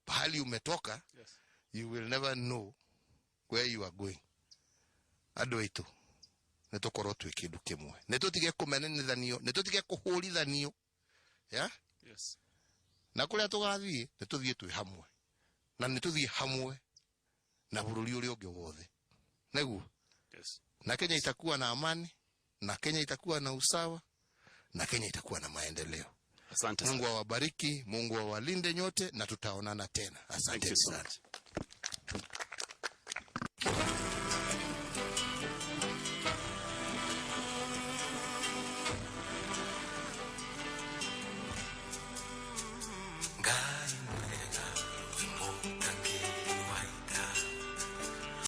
pahali umetoka, yes, you will never know where you are going. Andũ aitũ, nĩ tũkorwo twĩ kĩndũ kĩmwe. Nĩ tũtige kũmenanithanio, nĩ tũtige kũhũrithanio. Yeah? Yes. Na kũrĩa tũgathiĩ, nĩ tũthiĩ twĩ hamwe. Na nĩ tũthiĩ hamwe na bũrũri ũrĩa ũngĩ wothe. Nĩguo? Yes. Na Kenya itakuwa na amani, na Kenya itakuwa na usawa, na Kenya itakuwa na maendeleo. Asante. Mungu awabariki, Mungu awalinde nyote, na tutaonana tena. Asante sana.